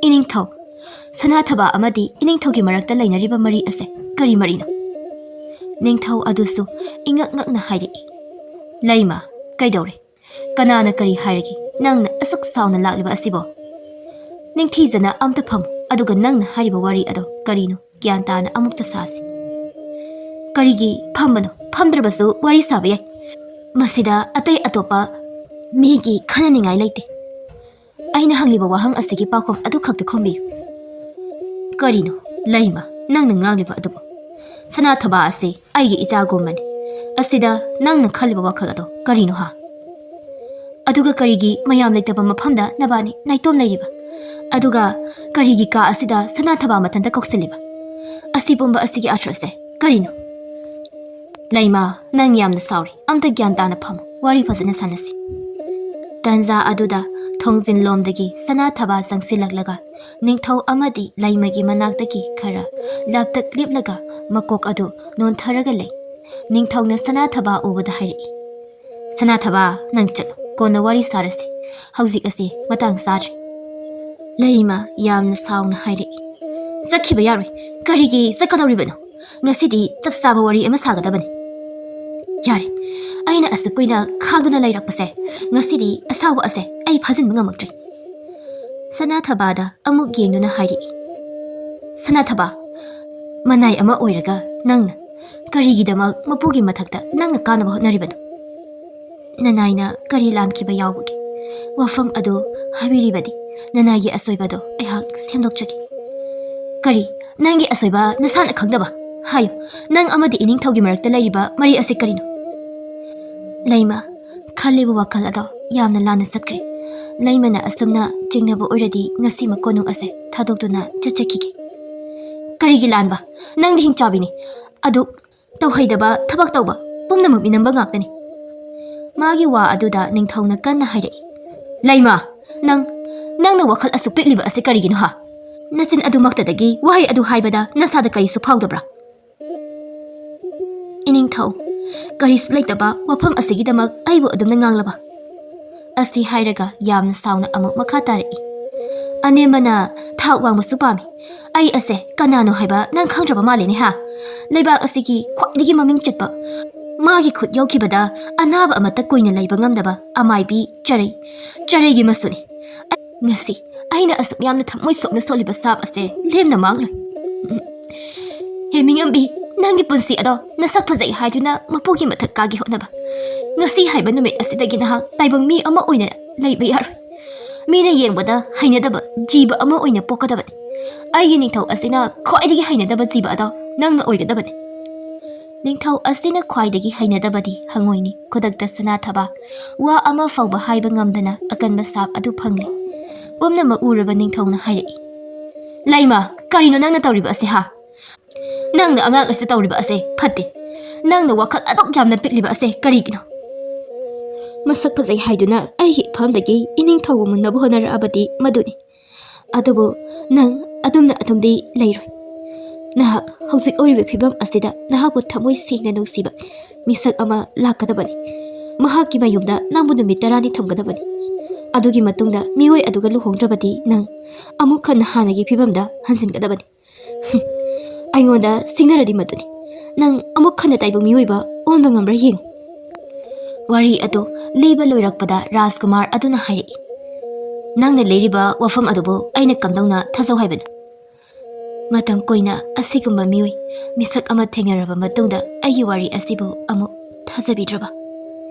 "ꯏꯅꯤꯡꯊꯧ, ꯁꯅꯥꯊꯕ ꯑꯃꯗꯤ ꯏꯅꯤꯡꯊꯧꯒꯤ ꯃꯔꯛꯇ ꯂꯩꯅꯔꯤꯕ ꯃꯔꯤ ꯑꯁꯦ ꯀꯔꯤ ꯃꯔꯤꯅꯣ?" ꯅꯤꯡꯊꯧ ꯑꯗꯨꯁꯨ ꯏꯉꯛ ꯉꯛꯅ ꯍꯥꯏꯔꯛꯏ, "ꯂꯩꯃ, ꯀꯩꯗꯧꯔꯦ? ꯀꯅꯥꯅ ꯀꯔꯤ ꯍꯥꯏꯔꯒꯦ? ꯅꯪꯅ ꯑꯁꯨꯛ ꯁꯥꯎꯅ ꯂꯥꯛꯂꯤꯕ ꯑꯁꯤꯕꯣ? ꯅꯤꯡꯊꯤꯖꯅ ꯑꯝꯇ ꯐꯝꯃꯨ, ꯑꯗꯨꯒ ꯅꯪꯅ ꯍꯥꯏꯔꯤꯕ ꯋꯥꯔꯤ ꯑꯗꯣ ꯀꯔꯤꯅꯣ? ꯒ꯭ꯌꯥꯟ ꯇꯥꯅ ꯑꯃꯨꯛꯇ ꯁꯥꯁꯤ꯫" "ꯀꯔꯤꯒꯤ ꯐꯝꯕꯅꯣ? ꯐꯝꯗ꯭ꯔꯕꯁꯨ ꯋꯥꯔꯤ ꯁꯥꯕ ꯌꯥꯏ꯫ ꯃꯁꯤꯗ ꯑꯇꯩ ꯑꯇꯣꯞꯄ ꯃꯤꯒꯤ ꯈꯟꯅꯅꯤꯡꯉꯥꯏ ꯂꯩꯇꯦ꯫ ꯑꯩꯅ ꯍꯪꯂꯤꯕ ꯋꯥꯍꯪ ꯑꯁꯤꯒꯤ ꯄꯥꯎꯈꯨꯝ ꯑꯗꯨꯈꯛꯇ ꯈꯨꯝꯕꯤꯌꯨ꯫" "ꯀꯔꯤꯅꯣ, ꯂꯩꯃ, ꯅꯪꯅ ꯉꯥꯡꯂꯤꯕ ꯑꯗꯨꯕꯨ? ꯁꯅꯥꯊꯕ ꯑꯁꯤ ꯑꯩꯒꯤ ꯏꯆꯥꯒꯨꯝꯕꯅꯤ꯫ ꯑꯁꯤꯗ ꯅꯪꯅ ꯈꯜꯂꯤꯕ ꯋꯥꯈꯜ ꯑꯗꯣ ꯀꯔꯤꯅꯣ ꯍꯥ? ꯑꯗꯨꯒ ꯀꯔꯤꯒꯤ ꯃꯌꯥꯝ ꯂꯩꯇꯕ ꯃꯐꯝꯗ ꯅꯕꯥꯅꯤ ꯅꯥꯏꯇꯣꯝ ꯂꯩꯔꯤꯕ? ꯑꯗꯨꯒ ꯀꯔꯤꯒꯤ ꯀꯥ ꯑꯁꯤꯗ ꯁꯅꯥꯊꯕꯥ ꯃꯊꯟꯇ ꯀꯧꯁꯤꯜꯂꯤꯕ? ꯑꯁꯤ ꯄꯨꯝꯕ ꯑꯁꯤꯒꯤ ꯑꯥꯔꯊ ꯑꯁꯦ ꯀꯔꯤꯅꯣ? ꯂꯩꯃ, ꯅꯪ ꯌꯥꯝꯅ ꯁꯥꯎꯔꯦ꯫ ꯑꯝꯇ ꯒ꯭ꯌꯥꯟ ꯇꯥꯅ ꯐꯝꯃꯨ꯫ ꯋꯥꯔꯤ ꯐꯖꯅ ꯁꯥꯟꯅꯁꯤ꯫ ꯇꯟꯖꯥ ꯑꯗꯨꯗ ꯊꯣꯡꯖꯤꯟꯂꯣꯝꯗꯒꯤ ꯁꯅꯥꯊꯕꯥ ꯆꯪꯁꯤꯜꯂꯛꯂꯒ ꯅꯤꯡꯊꯧ ꯑꯃꯗꯤ ꯂꯩꯃꯒꯤ ꯃꯅꯥꯛꯇꯒꯤ ꯈꯔ ꯂꯥꯞꯇꯛ ꯂꯦꯞꯂꯒ ꯃꯀꯣꯛ ꯑꯗꯨ ꯅꯣꯟꯊꯔꯒ ꯂꯩ꯫ ꯅꯤꯡꯊꯧꯅ ꯁꯅꯥꯊꯕꯥ ꯎꯕꯗ ꯍꯥꯏꯔꯛꯏ, "ꯁꯅꯥꯊꯕꯥ, ꯅꯪ ꯆꯠꯂꯣ꯫ ꯀꯣꯟꯅ ꯋꯥꯔꯤ ꯁꯥꯔꯁꯤ꯫ ꯍꯧꯖꯤꯛ ꯑꯁꯤ ꯃꯇꯥꯡ ꯆꯥꯗ꯭ꯔꯦ꯫" ꯂꯩꯃ ꯌꯥꯝꯅ ꯁꯥꯎꯅ ꯍꯥꯏꯔꯛꯏ, "ꯆꯠꯈꯤꯕ ꯌꯥꯔꯣꯏ꯫ ꯀꯔꯤꯒꯤ ꯆꯠꯀꯗꯧꯔꯤꯕꯅꯣ? ꯉꯁꯤꯗꯤ ꯆꯞ ꯆꯥꯕ ꯋꯥꯔꯤ ꯑꯃ ꯁꯥꯒꯗꯕꯅꯤ꯫" "ꯌꯥꯔꯦ, ꯑꯩꯅ ꯑꯁꯨꯛ ꯀꯨꯏꯅ ꯈꯥꯡꯗꯨꯅ ꯂꯩꯔꯛꯄꯁꯦ, ꯉꯁꯤꯗꯤ ꯑꯁꯥꯎꯕ ꯑꯁꯦ ꯑꯩ ꯐꯥꯖꯤꯟꯕ ꯉꯝꯃꯛꯇ꯭ꯔꯦ꯫" ꯁꯅꯥꯊꯕꯥꯗ ꯑꯃꯨꯛ ꯌꯦꯡꯗꯨꯅ ꯍꯥꯏꯔꯛꯏ, "ꯁꯅꯥꯊꯕꯥ, ꯃꯅꯥꯏ ꯑꯃ ꯑꯣꯏꯔꯒ ꯅꯪꯅ ꯀꯔꯤꯒꯤꯗꯃꯛ ꯃꯄꯨꯒꯤ ꯃꯊꯛꯇ ꯅꯪꯅ ꯀꯥꯟꯅꯕ ꯍꯣꯠꯅꯔꯤꯕꯅꯣ? ꯅꯅꯥꯏꯅ ꯀꯔꯤ ꯂꯥꯟꯈꯤꯕ ꯌꯥꯎꯕꯒꯦ? ꯋꯥꯐꯝ ꯑꯗꯨ ꯍꯥꯏꯕꯤꯔꯤꯕꯗꯤ ꯅꯅꯥꯏꯒꯤ ꯑꯁꯣꯏꯕꯗꯣ ꯑꯩꯍꯥꯛ ꯁꯦꯝꯗꯣꯛꯆꯒꯦ꯫" "ꯀꯔꯤ? ꯅꯪꯒꯤ ꯑꯁꯣꯏꯕ ꯅꯁꯥꯅ ꯈꯪꯗꯕ? ꯍꯥꯏꯌꯨ, ꯅꯪ ꯑꯃꯗꯤ ꯏꯅꯤꯡꯊꯧꯒꯤ ꯃꯔꯛꯇ ꯂꯩꯔꯤꯕ ꯃꯔꯤ ꯑꯁꯤ ꯀꯔꯤꯅꯣ?" ꯂꯩꯃ, ꯈꯜꯂꯤꯕ ꯋꯥꯈꯜ ꯑꯗꯣ ꯌꯥꯝꯅ ꯂꯥꯟꯅ ꯆꯠꯈ꯭ꯔꯦ꯫ ꯂꯩꯃꯅ ꯑꯁꯨꯝꯅ ꯆꯤꯡꯅꯕ ꯑꯣꯏꯔꯗꯤ ꯉꯁꯤꯃꯛ ꯀꯣꯅꯨꯡ ꯑꯁꯦ ꯊꯥꯗꯣꯛꯇꯨꯅ ꯆꯠꯆꯈꯤꯒꯦ꯫ "ꯀꯔꯤꯒꯤ ꯂꯥꯟꯕ? ꯅꯪꯗꯤ ꯍꯤꯡꯆꯥꯕꯤꯅꯤ꯫ ꯑꯗꯨꯛ ꯇꯧꯍꯩꯗꯕ ꯊꯕꯛ ꯇꯧꯕ ꯄꯨꯝꯅꯃꯛ ꯃꯤꯅꯝꯕ ꯉꯥꯛꯇꯅꯤ꯫" ꯃꯥꯒꯤ ꯋꯥ ꯑꯗꯨꯗ ꯅꯤꯡꯊꯧꯅ ꯀꯟꯅ ꯍꯥꯏꯔꯛꯏ, "ꯂꯩꯃ, ꯅꯪ, ꯅꯪꯅ ꯋꯥꯈꯜ ꯑꯁꯨꯛ ꯄꯤꯛꯂꯤꯕ ꯑꯁꯤ ꯀꯔꯤꯒꯤꯅꯣ ꯍꯥ? ꯅꯆꯤꯟ ꯑꯗꯨꯃꯛꯇꯗꯒꯤ ꯋꯥꯍꯩ ꯑꯗꯨ ꯍꯥꯏꯕꯗ ꯅꯁꯥꯗ ꯀꯔꯤꯁꯨ ꯐꯥꯎꯗꯕ꯭ꯔꯥ?" "ꯏꯅꯤꯡꯊꯧ, ꯀꯔꯤꯁꯨ ꯂꯩꯇꯕ ꯋꯥꯐꯝ ꯑꯁꯤꯒꯤꯗꯃꯛ ꯑꯩꯕꯨ ꯑꯗꯨꯝꯅ ꯉꯥꯡꯂꯕ?" ꯑꯁꯤ ꯍꯥꯏꯔꯒ ꯌꯥꯝꯅ ꯁꯥꯎꯅ ꯑꯃꯨꯛ ꯃꯈꯥ ꯇꯥꯔꯛꯏ, "ꯑꯅꯦꯝꯕꯅ ꯊꯥꯛ ꯋꯥꯡꯕꯁꯨ ꯄꯥꯝꯃꯤ꯫ ꯑꯩ ꯑꯁꯦ ꯀꯅꯥꯅꯣ ꯍꯥꯏꯕ ꯅꯪ ꯈꯪꯗ꯭ꯔꯕ ꯃꯥꯜꯂꯦꯅꯦ ꯍꯥ? ꯂꯩꯕꯥꯛ ꯑꯁꯤꯒꯤ ꯈ꯭ꯋꯥꯏꯗꯒꯤ ꯃꯃꯤꯡ ꯆꯠꯄ, ꯃꯥꯒꯤ ꯈꯨꯠ ꯌꯧꯈꯤꯕꯗ ꯑꯅꯥꯕ ꯑꯃꯠꯇ ꯀꯨꯏꯅ ꯂꯩꯕ ꯉꯝꯗꯕ ꯑꯃꯥꯏꯕꯤ ꯆꯔꯩ, ꯆꯔꯩꯒꯤ ꯃꯆꯨꯅꯤ꯫ ꯉꯁꯤ ꯑꯩꯅ ꯑꯁꯨꯛ ꯌꯥꯝꯅ ꯊꯃꯣꯏ ꯁꯣꯛꯅ ꯁꯣꯜꯂꯤꯕ ꯁꯥꯞ ꯑꯁꯦ ꯂꯦꯝꯅ ꯃꯥꯡꯂꯣꯏ꯫ ꯍꯦ ꯃꯤꯉꯝꯕꯤ, ꯅꯪꯒꯤ ꯄꯨꯟꯁꯤ ꯑꯗꯣ ꯅꯁꯛ ꯐꯖꯩ ꯍꯥꯏꯗꯨꯅ ꯃꯄꯨꯒꯤ ꯃꯊꯛ ꯀꯥꯒꯦ ꯍꯣꯠꯅꯕ, ꯉꯁꯤ ꯍꯥꯏꯕ ꯅꯨꯃꯤꯠ ꯑꯁꯤꯗꯒꯤ ꯅꯍꯥꯛ ꯇꯥꯏꯕꯪ ꯃꯤ ꯑꯃ ꯑꯣꯏꯅ ꯂꯩꯕ ꯌꯥꯔꯣꯏ꯫ ꯃꯤꯅ ꯌꯦꯡꯕꯗ ꯍꯩꯅꯗꯕ ꯖꯤꯕ ꯑꯃ ꯑꯣꯏꯅ ꯄꯣꯛꯀꯗꯕꯅꯤ꯫ ꯑꯩꯒꯤ ꯅꯤꯡꯊꯧ ꯑꯁꯤꯅ ꯈ꯭ꯋꯥꯏꯗꯒꯤ ꯍꯩꯅꯗꯕ ꯖꯤꯕ ꯑꯗꯣ ꯅꯪꯅ ꯑꯣꯏꯒꯗꯕꯅꯤ꯫" ꯅꯤꯡꯊꯧ ꯑꯁꯤꯅ ꯈ꯭ꯋꯥꯏꯗꯒꯤ ꯍꯩꯅꯗꯕꯗꯤ ꯍꯪꯉꯣꯏꯅꯤ꯫ ꯈꯨꯗꯛꯇ ꯁꯅꯥꯊꯕꯥ ꯋꯥ ꯑꯃ ꯐꯥꯎꯕ ꯍꯥꯏꯕ ꯉꯝꯗꯅ ꯑꯀꯟꯕ ꯁꯥꯞ ꯑꯗꯨ ꯐꯪꯂꯦ꯫ ꯄꯨꯝꯅꯃꯛ ꯎꯔꯕ ꯅꯤꯡꯊꯧꯅ ꯍꯥꯏꯔꯛꯏ, "ꯂꯩꯃ, ꯀꯔꯤꯅꯣ ꯅꯪꯅ ꯇꯧꯔꯤꯕ ꯑꯁꯦ, ꯍꯥ? ꯅꯪꯅ ꯑꯉꯥꯡ ꯑꯁꯤꯗ ꯇꯧꯔꯤꯕ ꯑꯁꯦ ꯐꯠꯇꯦ꯫ ꯅꯪꯅ ꯋꯥꯈꯜ ꯑꯗꯨꯛ ꯌꯥꯝꯅ ꯄꯤꯛꯂꯤꯕ ꯑꯁꯦ ꯀꯔꯤꯒꯤꯅꯣ?" ꯃꯁꯛ ꯐꯖꯩ ꯍꯥꯏꯗꯨꯅ ꯑꯩꯒꯤ ꯏꯐꯝꯗꯒꯤ ꯏꯅꯤꯡꯊꯧꯕꯨ ꯃꯨꯟꯅꯕ ꯍꯣꯠꯅꯔꯛꯑꯕꯗꯤ ꯃꯗꯨꯅꯤ꯫ ꯑꯗꯨꯕꯨ ꯅꯪ ꯑꯗꯨꯝꯅ ꯑꯗꯨꯝꯗꯤ ꯂꯩꯔꯣꯏ꯫ ꯅꯍꯥꯛ ꯍꯧꯖꯤꯛ ꯑꯣꯏꯔꯤꯕ ꯐꯤꯕꯝ ꯑꯁꯤꯗ ꯅꯍꯥꯛꯄꯨ ꯊꯃꯣꯏ ꯁꯦꯡꯅ ꯅꯨꯡꯁꯤꯕ ꯃꯤꯁꯛ ꯑꯃ ꯂꯥꯛꯀꯗꯕꯅꯤ꯫ ꯃꯍꯥꯛꯀꯤ ꯃꯌꯨꯝꯗ ꯅꯪꯕꯨ ꯅꯨꯃꯤꯠ ꯇꯔꯥꯅꯤ ꯊꯝꯒꯗꯕꯅꯤ꯫ ꯑꯗꯨꯒꯤ ꯃꯇꯨꯡꯗ ꯃꯤꯑꯣꯏ ꯑꯗꯨꯒ ꯂꯨꯍꯣꯡꯗ꯭ꯔꯕꯗꯤ ꯅꯪ ꯑꯃꯨꯛ ꯍꯟꯅ ꯍꯥꯟꯅꯒꯤ ꯐꯤꯕꯝꯗ ꯍꯟꯖꯤꯟꯒꯗꯕꯅꯤ꯫ ꯑꯩꯉꯣꯟꯗ ꯁꯤꯡꯅꯔꯗꯤ ꯃꯗꯨꯅꯤ꯫ ꯅꯪ ꯑꯃꯨꯛ ꯍꯟꯅ ꯇꯥꯏꯕꯪ ꯃꯤꯑꯣꯏꯕ ꯑꯣꯟꯕ ꯉꯝꯕ꯭ꯔꯥ ꯌꯦꯡꯉꯨ꯫ ꯋꯥꯔꯤ ꯑꯗꯨ ꯂꯤꯕ ꯂꯣꯏꯔꯛꯄꯗ ꯔꯥꯖꯀꯨꯃꯥꯔ ꯑꯗꯨꯅ ꯍꯥꯏꯔꯛꯏ, "ꯅꯪꯅ ꯂꯤꯔꯤꯕ ꯋꯥꯐꯝ ꯑꯗꯨꯕꯨ ꯑꯩꯅ ꯀꯝꯗꯧꯅ ꯊꯥꯖꯧ ꯍꯥꯏꯕꯅꯣ?" ꯃꯇꯝ ꯀꯨꯏꯅ ꯑꯁꯤꯒꯨꯝꯕ ꯃꯤꯑꯣꯏ ꯃꯤꯁꯛ ꯑꯃ ꯊꯦꯡꯅꯔꯕ ꯃꯇꯨꯡꯗ ꯑꯩꯒꯤ ꯋꯥꯔꯤ ꯑꯁꯤꯕꯨ ꯑꯃꯨꯛ ꯊꯥꯖꯕꯤꯗ꯭ꯔꯕ?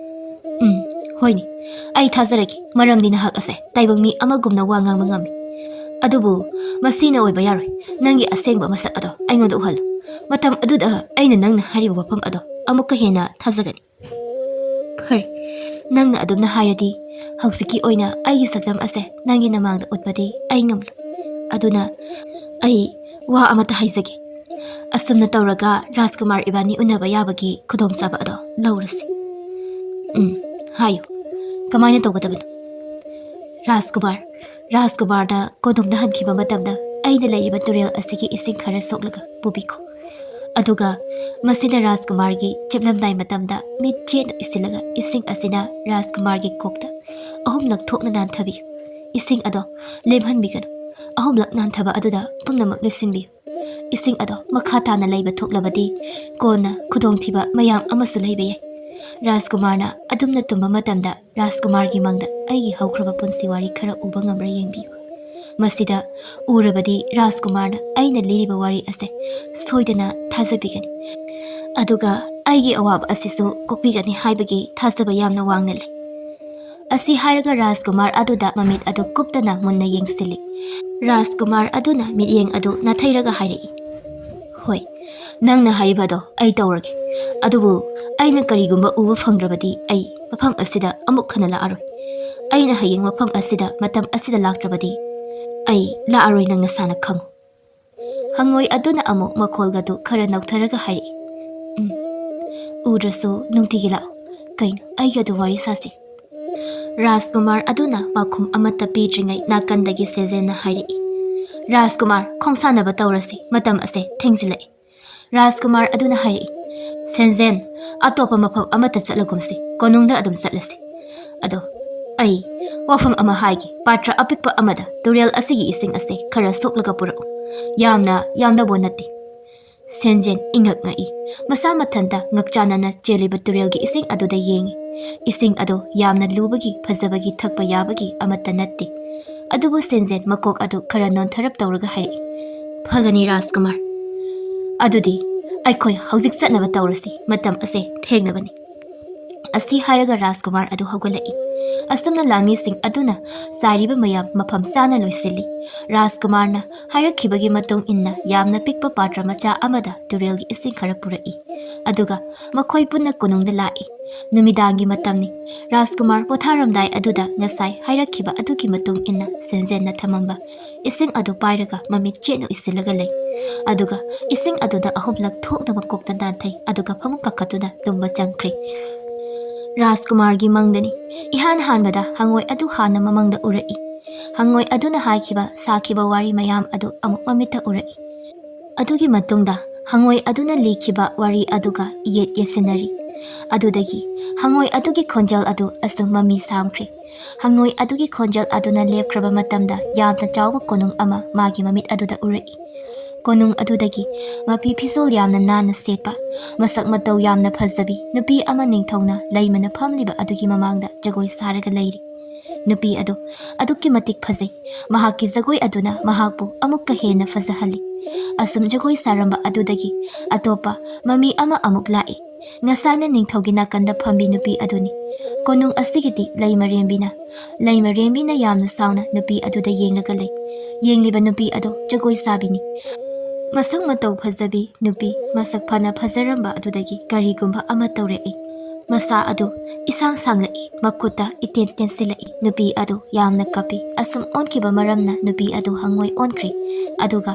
ꯎꯝ, ꯍꯣꯏꯅꯦ, ꯑꯩ ꯊꯥꯖꯔꯒꯦ, ꯃꯔꯝꯗꯤ ꯅꯍꯥꯛ ꯑꯁꯦ ꯇꯥꯏꯕꯪ ꯃꯤ ꯑꯃꯒꯨꯝꯅ ꯋꯥ ꯉꯥꯡꯕ ꯉꯝꯃꯤ꯫ ꯑꯗꯨꯕꯨ ꯃꯁꯤꯅ ꯑꯣꯏꯕ ꯌꯥꯔꯣꯏ꯫ ꯅꯪꯒꯤ ꯑꯁꯦꯡꯕ ꯃꯁꯛ ꯑꯗꯣ ꯑꯩꯉꯣꯟꯗ ꯎꯍꯜꯂꯨ꯫ ꯃꯇꯝ ꯑꯗꯨꯗ ꯑꯩꯅ ꯅꯪꯅ ꯍꯥꯏꯔꯤꯕ ꯋꯥꯐꯝ ꯑꯗꯣ ꯑꯃꯨꯛꯀ ꯍꯦꯟꯅ ꯊꯥꯖꯒꯅꯤ꯫ ꯐꯔꯦ, ꯅꯪꯅ ꯑꯗꯨꯝꯅ ꯍꯥꯏꯔꯗꯤ ꯍꯧꯖꯤꯛꯀꯤ ꯑꯣꯏꯅ ꯑꯩꯒꯤ ꯁꯛꯇꯝ ꯑꯁꯦ ꯅꯪꯒꯤ ꯅꯃꯥꯡꯗ ꯎꯠꯄꯗꯤ ꯑꯩ ꯉꯝꯂꯣꯏ꯫ ꯑꯗꯨꯅ ꯑꯩ ꯋꯥ ꯑꯃꯇ ꯍꯥꯏꯖꯒꯦ꯫ ꯑꯁꯨꯝꯅ ꯇꯧꯔꯒ ꯔꯥꯖꯀꯨꯃꯥꯔ ꯏꯕꯥꯅꯤ ꯎꯅꯕ ꯌꯥꯕꯒꯤ ꯈꯨꯗꯣꯡꯆꯥꯕ ꯑꯗꯣ ꯂꯧꯔꯁꯤ꯫ ꯎꯝ, ꯍꯥꯏꯌꯨ꯫ ꯀꯃꯥꯏꯅ ꯇꯧꯒꯗꯕꯅꯣ? ꯔꯥꯖꯀꯨꯃꯥꯔ, ꯔꯥꯖꯀꯨꯃꯥꯔꯅ ꯀꯣꯅꯨꯡꯗ ꯍꯟꯈꯤꯕ ꯃꯇꯝꯗ ꯑꯩꯅ ꯂꯩꯔꯤꯕ ꯇꯨꯔꯦꯜ ꯑꯁꯤꯒꯤ ꯏꯁꯤꯡ ꯈꯔ ꯁꯣꯛꯂꯒ ꯄꯨꯕꯤꯈꯣ꯫ ꯑꯗꯨꯒ ꯃꯁꯤꯅ ꯔꯥꯖꯀꯨꯃꯥꯔꯒꯤ ꯆꯤꯞꯂꯝꯗꯥꯏ ꯃꯇꯝꯗ ꯃꯤꯠ ꯆꯦꯠꯅ ꯏꯁꯤꯜꯂꯒ ꯏꯁꯤꯡ ꯑꯁꯤꯅ ꯔꯥꯖꯀꯨꯃꯥꯔꯒꯤ ꯀꯣꯛꯇ ꯑꯍꯨꯝꯂꯛ ꯊꯣꯛꯅ ꯅꯥꯟꯊꯕꯤꯌꯨ꯫ ꯏꯁꯤꯡ ꯑꯗꯣ ꯂꯦꯝꯍꯟꯕꯤꯒꯅꯨ꯫ ꯑꯍꯨꯝꯂꯛ ꯅꯥꯟꯊꯕ ꯑꯗꯨꯗ ꯄꯨꯝꯅꯃꯛ ꯂꯣꯏꯁꯤꯟꯕꯤꯌꯨ꯫ ꯏꯁꯤꯡ ꯑꯗꯣ ꯃꯈꯥ ꯇꯥꯅ ꯂꯩꯕ ꯊꯣꯛꯂꯕꯗꯤ ꯀꯣꯟꯅ ꯈꯨꯗꯣꯡꯊꯤꯕ ꯃꯌꯥꯝ ꯑꯃꯁꯨ ꯂꯩꯕ ꯌꯥꯏ꯫ ꯔꯥꯖꯀꯨꯃꯥꯔꯅ ꯑꯗꯨꯝꯅ ꯇꯨꯝꯕ ꯃꯇꯝꯗ ꯔꯥꯖꯀꯨꯃꯥꯔꯒꯤ ꯃꯪꯗ ꯑꯩꯒꯤ ꯍꯧꯈ꯭ꯔꯕ ꯄꯨꯟꯁꯤ ꯋꯥꯔꯤ ꯈꯔ ꯎꯕ ꯉꯝꯕ꯭ꯔꯥ ꯌꯦꯡꯕꯤꯌꯨ꯫ ꯃꯁꯤꯗ ꯎꯔꯕꯗꯤ ꯔꯥꯖꯀꯨꯃꯥꯔꯅ ꯑꯩꯅ ꯂꯤꯔꯤꯕ ꯋꯥꯔꯤ ꯑꯁꯦ ꯁꯣꯏꯗꯅ ꯊꯥꯖꯕꯤꯒꯅꯤ꯫ ꯑꯗꯨꯒ ꯑꯩꯒꯤ ꯑꯋꯥꯕ ꯑꯁꯤꯁꯨ ꯀꯣꯛꯄꯤꯒꯅꯤ ꯍꯥꯏꯕꯒꯤ ꯊꯥꯖꯕ ꯌꯥꯝꯅ ꯋꯥꯡꯅ ꯂꯩ꯫ ꯑꯁꯤ ꯍꯥꯏꯔꯒ ꯔꯥꯖꯀꯨꯃꯥꯔ ꯑꯗꯨꯗ ꯃꯃꯤꯠ ꯑꯗꯨ ꯀꯨꯞꯇꯅ ꯃꯨꯟꯅ ꯌꯦꯡꯁꯤꯜꯂꯤ꯫ ꯔꯥꯖꯀꯨꯃꯥꯔ ꯑꯗꯨꯅ ꯃꯤꯠꯌꯦꯡ ꯑꯗꯨ ꯅꯥꯊꯩꯔꯒ ꯍꯥꯏꯔꯛꯏ, "ꯍꯣꯏ, ꯅꯪꯅ ꯍꯥꯏꯔꯤꯕꯗꯣ ꯑꯩ ꯇꯧꯔꯒꯦ꯫ ꯑꯗꯨꯕꯨ ꯑꯩꯅ ꯀꯔꯤꯒꯨꯝꯕ ꯎꯕ ꯐꯪꯗ꯭ꯔꯕꯗꯤ ꯑꯩ ꯃꯐꯝ ꯑꯁꯤꯗ ꯑꯃꯨꯛ ꯍꯟꯅ ꯂꯥꯛꯑꯔꯣꯏ꯫ ꯑꯩꯅ ꯍꯌꯦꯡ ꯃꯐꯝ ꯑꯁꯤꯗ ꯃꯇꯝ ꯑꯁꯤꯗ ꯂꯥꯛꯇ꯭ꯔꯕꯗꯤ ꯑꯩ ꯂꯥꯛꯑꯔꯣꯏ, ꯅꯪ ꯅꯁꯥꯅ ꯈꯪꯉꯨ꯫ ꯍꯪꯉꯣꯏ ꯑꯗꯨꯅ ꯑꯃꯨꯛ ꯃꯈꯣꯜꯒꯗꯨ ꯈꯔ ꯅꯧꯊꯔꯒ ꯍꯥꯏꯔꯛꯏ, "ꯎꯝ, ꯎꯗ꯭ꯔꯁꯨ ꯅꯨꯡꯇꯤꯒꯤ ꯂꯥꯛꯎ꯫ ꯀꯩꯅꯣ, ꯑꯩꯒ ꯑꯗꯨꯝ ꯋꯥꯔꯤ ꯁꯥꯁꯤ꯫" ꯔꯥꯖꯀꯨꯃꯥꯔ ꯑꯗꯨꯅ ꯄꯥꯎꯈꯨꯝ ꯑꯃꯠꯇ ꯄꯤꯗ꯭ꯔꯤꯉꯩ ꯅꯥꯀꯟꯗꯒꯤ ꯁꯦꯟꯖꯦꯟꯅ ꯍꯥꯏꯔꯛꯏ, "ꯔꯥꯖꯀꯨꯃꯥꯔ, ꯈꯣꯡꯁꯥꯟꯅꯕ ꯇꯧꯔꯁꯤ, ꯃꯇꯝ ꯑꯁꯦ ꯊꯦꯡꯖꯤꯜꯂꯛꯏ꯫" ꯔꯥꯖꯀꯨꯃꯥꯔ ꯑꯗꯨꯅ ꯍꯥꯏꯔꯛꯏ, "ꯁꯦꯟꯖꯦꯟ, ꯑꯇꯣꯞꯄ ꯃꯐꯝ ꯑꯃꯠꯇ ꯆꯠꯂꯒꯨꯝꯁꯤ, ꯀꯣꯅꯨꯡꯗ ꯑꯗꯨꯝ ꯆꯠꯂꯁꯤ꯫ ꯑꯗꯣ ꯑꯩ ꯋꯥꯐꯝ ꯑꯃ ꯍꯥꯏꯒꯦ, ꯄꯥꯇ꯭ꯔ ꯑꯄꯤꯛꯄ ꯑꯃꯗ ꯇꯨꯔꯦꯜ ꯑꯁꯤꯒꯤ ꯏꯁꯤꯡ ꯑꯁꯦ ꯈꯔ ꯁꯣꯛꯂꯒ ꯄꯨꯔꯛꯎ꯫ ꯌꯥꯝꯅ ꯌꯥꯝꯗꯧꯕ ꯅꯠꯇꯦ꯫" ꯁꯦꯟꯖꯦꯟ ꯏꯉꯛ ꯉꯛꯏ꯫ ꯃꯁꯥ ꯃꯊꯟꯇ ꯉꯛꯆꯥꯟꯅꯅ ꯆꯦꯜꯂꯤꯕ ꯇꯨꯔꯦꯜꯒꯤ ꯏꯁꯤꯡ ꯑꯗꯨꯗ ꯌꯦꯡꯉꯤ꯫ ꯏꯁꯤꯡ ꯑꯗꯨ ꯌꯥꯝꯅ ꯂꯨꯕꯒꯤ, ꯐꯖꯕꯒꯤ, ꯊꯛꯄ ꯌꯥꯕꯒꯤ ꯑꯃꯠꯇ ꯅꯠꯇꯦ꯫ ꯑꯗꯨꯕꯨ ꯁꯦꯟꯖꯦꯟ ꯃꯀꯣꯛ ꯑꯗꯨ ꯈꯔ ꯅꯣꯟꯊꯔꯞ ꯇꯧꯔꯒ ꯍꯥꯏꯔꯛꯏ, "ꯐꯒꯅꯤ ꯔꯥꯖꯀꯨꯃꯥꯔ꯫ ꯑꯗꯨꯗꯤ ꯑꯩꯈꯣꯏ ꯍꯧꯖꯤꯛ ꯆꯠꯅꯕ ꯇꯧꯔꯁꯤ, ꯃꯇꯝ ꯑꯁꯦ ꯊꯦꯡꯂꯕꯅꯤ꯫" ꯑꯁꯤ ꯍꯥꯏꯔꯒ ꯔꯥꯖꯀꯨꯃꯥꯔ ꯑꯗꯨ ꯍꯧꯒꯠꯂꯛꯏ꯫ ꯑꯁꯨꯝꯅ ꯂꯥꯟꯃꯤꯁꯤꯡ ꯑꯗꯨꯅ ꯆꯥꯏꯔꯤꯕ ꯃꯌꯥꯝ ꯃꯐꯝ ꯆꯥꯅ ꯂꯣꯏꯁꯤꯜꯂꯤ꯫ ꯔꯥꯖꯀꯨꯃꯥꯔꯅ ꯍꯥꯏꯔꯛꯈꯤꯕꯒꯤ ꯃꯇꯨꯡ ꯏꯟꯅ ꯌꯥꯝꯅ ꯄꯤꯛꯄ ꯄꯥꯇ꯭ꯔ ꯃꯆꯥ ꯑꯃꯗ ꯇꯨꯔꯦꯜꯒꯤ ꯏꯁꯤꯡ ꯈꯔ ꯄꯨꯔꯛꯏ꯫ ꯑꯗꯨꯒ ꯃꯈꯣꯏ ꯄꯨꯟꯅ ꯀꯣꯅꯨꯡꯗ ꯂꯥꯛꯏ꯫ ꯅꯨꯃꯤꯗꯥꯡꯒꯤ ꯃꯇꯝꯅꯤ꯫ ꯔꯥꯖꯀꯨꯃꯥꯔ ꯄꯣꯊꯥꯔꯝꯗꯥꯏ ꯑꯗꯨꯗ ꯉꯁꯥꯏ ꯍꯥꯏꯔꯛꯈꯤꯕ ꯑꯗꯨꯒꯤ ꯃꯇꯨꯡ ꯏꯟꯅ ꯁꯦꯟꯖꯦꯟꯅ ꯊꯝꯃꯝꯕ ꯏꯁꯤꯡ ꯑꯗꯨ ꯄꯥꯏꯔꯒ ꯃꯃꯤꯠ ꯆꯦꯠꯅ ꯎꯏꯁꯤꯜꯂꯒ ꯂꯩ꯫ ꯑꯗꯨꯒ ꯏꯁꯤꯡ ꯑꯗꯨꯗ ꯑꯍꯨꯝꯂꯛ ꯊꯣꯛꯅ ꯃꯀꯣꯛꯇ ꯅꯥꯟꯊꯩ, ꯑꯗꯨꯒ ꯐꯃꯨꯡ ꯀꯥꯈꯠꯇꯨꯅ ꯇꯨꯝꯕ ꯆꯪꯈ꯭ꯔꯦ꯫ ꯔꯥꯖꯀꯨꯃꯥꯔꯒꯤ ꯃꯪꯗꯅꯤ꯫ ꯏꯍꯥꯟ ꯍꯥꯟꯕꯗ ꯍꯪꯉꯣꯏ ꯑꯗꯨ ꯍꯥꯟꯅ ꯃꯃꯪꯗ ꯎꯔꯛꯏ꯫ ꯍꯪꯉꯣꯏ ꯑꯗꯨꯅ ꯍꯥꯏꯈꯤꯕ, ꯁꯥꯈꯤꯕ ꯋꯥꯔꯤ ꯃꯌꯥꯝ ꯑꯗꯨ ꯑꯃꯨꯛ ꯃꯃꯤꯠꯇ ꯎꯔꯛꯏ꯫ ꯑꯗꯨꯒꯤ ꯃꯇꯨꯡꯗ ꯍꯪꯉꯣꯏ ꯑꯗꯨꯅ ꯂꯤꯈꯤꯕ ꯋꯥꯔꯤ ꯑꯗꯨꯒ ꯏꯌꯦꯠ ꯌꯦꯠꯁꯤꯟꯅꯔꯤ꯫ ꯑꯗꯨꯗꯒꯤ ꯍꯪꯉꯣꯏ ꯑꯗꯨꯒꯤ ꯈꯣꯟꯖꯦꯜ ꯑꯗꯨ ꯑꯁꯨꯝ ꯃꯃꯤ ꯁꯥꯝꯈ꯭ꯔꯦ꯫ ꯍꯪꯉꯣꯏ ꯑꯗꯨꯒꯤ ꯈꯣꯟꯖꯦꯜ ꯑꯗꯨꯅ ꯂꯦꯞꯈ꯭ꯔꯕ ꯃꯇꯝꯗ ꯌꯥꯝꯅ ꯆꯥꯎꯕ ꯀꯣꯅꯨꯡ ꯑꯃ ꯃꯥꯒꯤ ꯃꯃꯤꯠ ꯑꯗꯨꯗ ꯎꯔꯛꯏ꯫ ꯀꯣꯅꯨꯡ ꯑꯗꯨꯗꯒꯤ ꯃꯐꯤ ꯐꯤꯖꯣꯜ ꯌꯥꯝꯅ ꯅꯥꯟꯅ ꯁꯦꯠꯄ, ꯃꯁꯛ ꯃꯇꯧ ꯌꯥꯝꯅ ꯐꯖꯕꯤ ꯅꯨꯄꯤ ꯑꯃ ꯅꯤꯡꯊꯧꯅ ꯂꯩꯃꯅ ꯐꯝꯂꯤꯕ ꯑꯗꯨꯒꯤ ꯃꯃꯥꯡꯗ ꯖꯒꯣꯏ ꯁꯥꯔꯒ ꯂꯩꯔꯤ꯫ ꯅꯨꯄꯤ ꯑꯗꯨ ꯑꯗꯨꯛꯀꯤ ꯃꯇꯤꯛ ꯐꯖꯩ꯫ ꯃꯍꯥꯛꯀꯤ ꯖꯒꯣꯏ ꯑꯗꯨꯅ ꯃꯍꯥꯛꯄꯨ ꯑꯃꯨꯛꯀ ꯍꯦꯟꯅ ꯐꯖꯍꯜꯂꯤ꯫ ꯑꯁꯨꯝ ꯖꯒꯣꯏ ꯁꯥꯔꯝꯕ ꯑꯗꯨꯗꯒꯤ ꯑꯇꯣꯞꯄ ꯃꯃꯤ ꯑꯃ ꯑꯃꯨꯛ ꯂꯥꯛꯏ꯫ ꯉꯁꯥꯏꯅ ꯅꯤꯡꯊꯧꯒꯤ ꯅꯥꯀꯟꯗ ꯐꯝꯕꯤ ꯅꯨꯄꯤ ꯑꯗꯨꯅꯤ꯫ ꯀꯣꯅꯨꯡ ꯑꯁꯤꯒꯤꯗꯤ ꯂꯩꯃꯔꯦꯝꯕꯤꯅ, ꯂꯩꯃꯔꯦꯝꯕꯤꯅ ꯌꯥꯝꯅ ꯁꯥꯎꯅ ꯅꯨꯄꯤ ꯑꯗꯨꯗ ꯌꯦꯡꯂꯒ ꯂꯩ꯫ ꯌꯦꯡꯂꯤꯕ ꯅꯨꯄꯤ ꯑꯗꯨ ꯖꯒꯣꯏ ꯁꯥꯕꯤꯅꯤ꯫ ꯃꯁꯛ ꯃꯇꯧ ꯐꯖꯕꯤ ꯅꯨꯄꯤ, ꯃꯁꯛ ꯐꯅ ꯐꯖꯔꯝꯕ ꯑꯗꯨꯗꯒꯤ ꯀꯔꯤꯒꯨꯝꯕ ꯑꯃ ꯇꯧꯔꯛꯏ꯫ ꯃꯁꯥ ꯑꯗꯨ ꯏꯁꯥꯡ ꯁꯥꯡꯂꯛꯏ, ꯃꯈꯨꯠꯇ ꯏꯇꯦꯟ ꯇꯦꯟꯁꯤꯜꯂꯛꯏ꯫ ꯅꯨꯄꯤ ꯑꯗꯨ ꯌꯥꯝꯅ ꯀꯞꯄꯤ꯫ ꯑꯁꯨꯝ ꯑꯣꯟꯈꯤꯕ ꯃꯔꯝꯅ ꯅꯨꯄꯤ ꯑꯗꯨ ꯍꯪꯉꯣꯏ ꯑꯣꯟꯈ꯭ꯔꯤ꯫ ꯑꯗꯨꯒ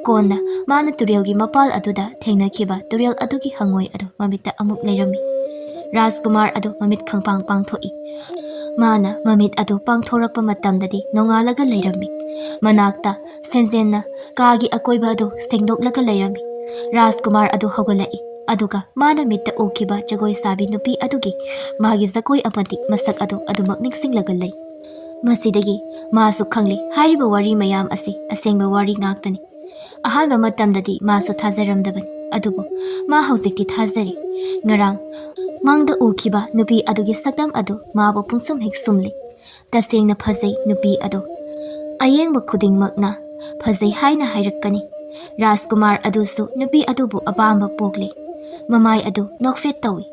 ꯀꯣꯟꯅ ꯃꯥꯅ ꯇꯨꯔꯦꯜꯒꯤ ꯃꯄꯥꯜ ꯑꯗꯨꯗ ꯊꯦꯡꯅꯈꯤꯕ ꯇꯨꯔꯦꯜ ꯑꯗꯨꯒꯤ ꯍꯪꯉꯣꯏ ꯑꯗꯨ ꯃꯃꯤꯠꯇ ꯑꯃꯨꯛ ꯂꯩꯔꯝꯃꯤ꯫ ꯔꯥꯖꯀꯨꯃꯥꯔ ꯑꯗꯨ ꯃꯃꯤꯠ ꯈꯪꯄꯥꯡ ꯄꯥꯡꯊꯣꯛꯏ꯫ ꯃꯥꯅ ꯃꯃꯤꯠ ꯑꯗꯨ ꯄꯥꯡꯊꯣꯔꯛꯄ ꯃꯇꯝꯗꯗꯤ ꯅꯣꯡꯉꯥꯜꯂꯒ ꯂꯩꯔꯝꯃꯤ꯫ ꯃꯅꯥꯛꯇ ꯁꯦꯟꯖꯦꯟꯅ ꯀꯥꯒꯤ ꯑꯀꯣꯏꯕ ꯑꯗꯨ ꯁꯦꯡꯗꯣꯛꯂꯒ ꯂꯩꯔꯝꯃꯤ꯫ ꯔꯥꯖꯀꯨꯃꯥꯔ ꯑꯗꯨ ꯍꯧꯒꯠꯂꯛꯏ꯫ ꯑꯗꯨꯒ ꯃꯥꯅ ꯃꯤꯠꯇ ꯎꯈꯤꯕ ꯖꯒꯣꯏ ꯁꯥꯕꯤ ꯅꯨꯄꯤ ꯑꯗꯨꯒꯤ ꯃꯥꯒꯤ ꯖꯒꯣꯏ ꯑꯃꯗꯤ ꯃꯁꯛ ꯑꯗꯨ ꯑꯗꯨꯃꯛ ꯅꯤꯡꯁꯤꯡꯂꯒ ꯂꯩ꯫ ꯃꯁꯤꯗꯒꯤ ꯃꯥꯁꯨ ꯈꯪꯂꯤ, ꯍꯥꯏꯔꯤꯕ ꯋꯥꯔꯤ ꯃꯌꯥꯝ ꯑꯁꯤ ꯑꯁꯦꯡꯕ ꯋꯥꯔꯤ ꯉꯥꯛꯇꯅꯤ꯫ ꯑꯍꯥꯟꯕ ꯃꯇꯝꯗꯗꯤ ꯃꯥꯁꯨ ꯊꯥꯖꯔꯝꯗꯕꯅꯤ, ꯑꯗꯨꯕꯨ ꯃꯥ ꯍꯧꯖꯤꯛꯇꯤ ꯊꯥꯖꯔꯤ꯫ ꯉꯔꯥꯡ ꯃꯪꯗ ꯎꯈꯤꯕ ꯅꯨꯄꯤ ꯑꯗꯨꯒꯤ ꯁꯛꯇꯝ ꯑꯗꯨ ꯃꯥꯕꯨ ꯄꯨꯡꯁꯨꯝ ꯍꯦꯛ ꯁꯨꯝꯂꯤ꯫ ꯇꯁꯦꯡꯅ ꯐꯖꯩ ꯅꯨꯄꯤ ꯑꯗꯣ꯫ ꯑꯌꯦꯡꯕ ꯈꯨꯗꯤꯡꯃꯛꯅ ꯐꯖꯩ ꯍꯥꯏꯅ ꯍꯥꯏꯔꯛꯀꯅꯤ꯫ ꯔꯥꯖꯀꯨꯃꯥꯔ ꯑꯗꯨꯁꯨ ꯅꯨꯄꯤ ꯑꯗꯨꯕꯨ ꯑꯄꯥꯝꯕ ꯄꯣꯛꯂꯤ꯫ ꯃꯃꯥꯏ ꯑꯗꯨ ꯅꯣꯛꯐꯦꯠ ꯇꯧꯏ꯫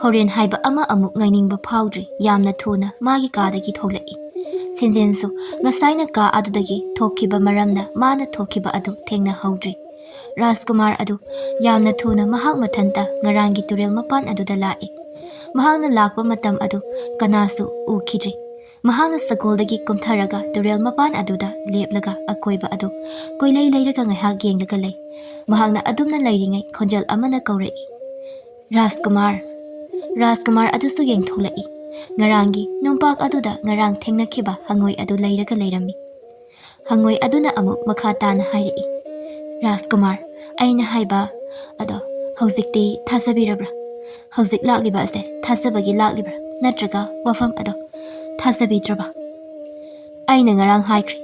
ꯍꯣꯔꯦꯟ ꯍꯥꯏꯕ ꯑꯃ ꯑꯃꯨꯛ ꯉꯥꯏꯅꯤꯡꯕ ꯐꯥꯎꯗ꯭ꯔꯤ꯫ ꯌꯥꯝꯅ ꯊꯨꯅ ꯃꯥꯒꯤ ꯀꯥꯗꯒꯤ ꯊꯣꯛꯂꯛꯏ꯫ ꯁꯦꯟꯖꯦꯟꯁꯨ ꯉꯁꯥꯏꯅ ꯀꯥ ꯑꯗꯨꯗꯒꯤ ꯊꯣꯛꯈꯤꯕ ꯃꯔꯝꯅ ꯃꯥꯅ ꯊꯣꯛꯈꯤꯕ ꯑꯗꯨ ꯊꯦꯡꯅꯍꯧꯗ꯭ꯔꯤ꯫ ꯔꯥꯖꯀꯨꯃꯥꯔ ꯑꯗꯨ ꯌꯥꯝꯅ ꯊꯨꯅ ꯃꯍꯥꯛ ꯃꯊꯟꯇ ꯉꯔꯥꯡꯒꯤ ꯇꯨꯔꯦꯜ ꯃꯄꯥꯟ ꯑꯗꯨꯗ ꯂꯥꯛꯏ꯫ ꯃꯍꯥꯛꯅ ꯂꯥꯛꯄ ꯃꯇꯝ ꯑꯗꯨ ꯀꯅꯥꯁꯨ ꯎꯈꯤꯗ꯭ꯔꯤ꯫ ꯃꯍꯥꯛꯅ ꯁꯒꯣꯜꯗꯒꯤ ꯀꯨꯝꯊꯔꯒ ꯇꯨꯔꯦꯜ ꯃꯄꯥꯟ ꯑꯗꯨꯗ ꯂꯦꯞꯂꯒ ꯑꯀꯣꯏꯕ ꯑꯗꯨ ꯀꯣꯏꯂꯩ ꯂꯩꯔꯒ ꯉꯥꯏꯍꯥꯛ ꯌꯦꯡꯂꯒ ꯂꯩ꯫ ꯃꯍꯥꯛꯅ ꯑꯗꯨꯝꯅ ꯂꯩꯔꯤꯉꯩ ꯈꯣꯟꯖꯦꯜ ꯑꯃꯅ ꯀꯧꯔꯛꯏ, "ꯔꯥꯖꯀꯨꯃꯥꯔ!" ꯔꯥꯖꯀꯨꯃꯥꯔ ꯑꯗꯨꯁꯨ ꯌꯦꯡꯊꯣꯛꯂꯛꯏ꯫ ꯉꯔꯥꯡꯒꯤ ꯅꯨꯡꯄꯥꯛ ꯑꯗꯨꯗ ꯉꯔꯥꯡ ꯊꯦꯡꯅꯈꯤꯕ ꯍꯪꯉꯣꯏ ꯑꯗꯨ ꯂꯩꯔꯒ ꯂꯩꯔꯝꯃꯤ꯫ ꯍꯪꯉꯣꯏ ꯑꯗꯨꯅ ꯑꯃꯨꯛ ꯃꯈꯥ ꯇꯥꯅ ꯍꯥꯏꯔꯛꯏ, "ꯔꯥꯖꯀꯨꯃꯥꯔ, ꯑꯩꯅ ꯍꯥꯏꯕ ꯑꯗꯣ ꯍꯧꯖꯤꯛꯇꯤ ꯊꯥꯖꯕꯤꯔꯕ꯭ꯔꯥ? ꯍꯧꯖꯤꯛ ꯂꯥꯛꯂꯤꯕ ꯑꯁꯦ ꯊꯥꯖꯕꯒꯤ ꯂꯥꯛꯂꯤꯕ꯭ꯔꯥ, ꯅꯠꯇ꯭ꯔꯒ ꯋꯥꯐꯝ ꯑꯗꯣ ꯊꯥꯖꯕꯤꯗ꯭ꯔꯕ?" "ꯑꯩꯅ ꯉꯔꯥꯡ ꯍꯥꯏꯈ꯭ꯔꯦ,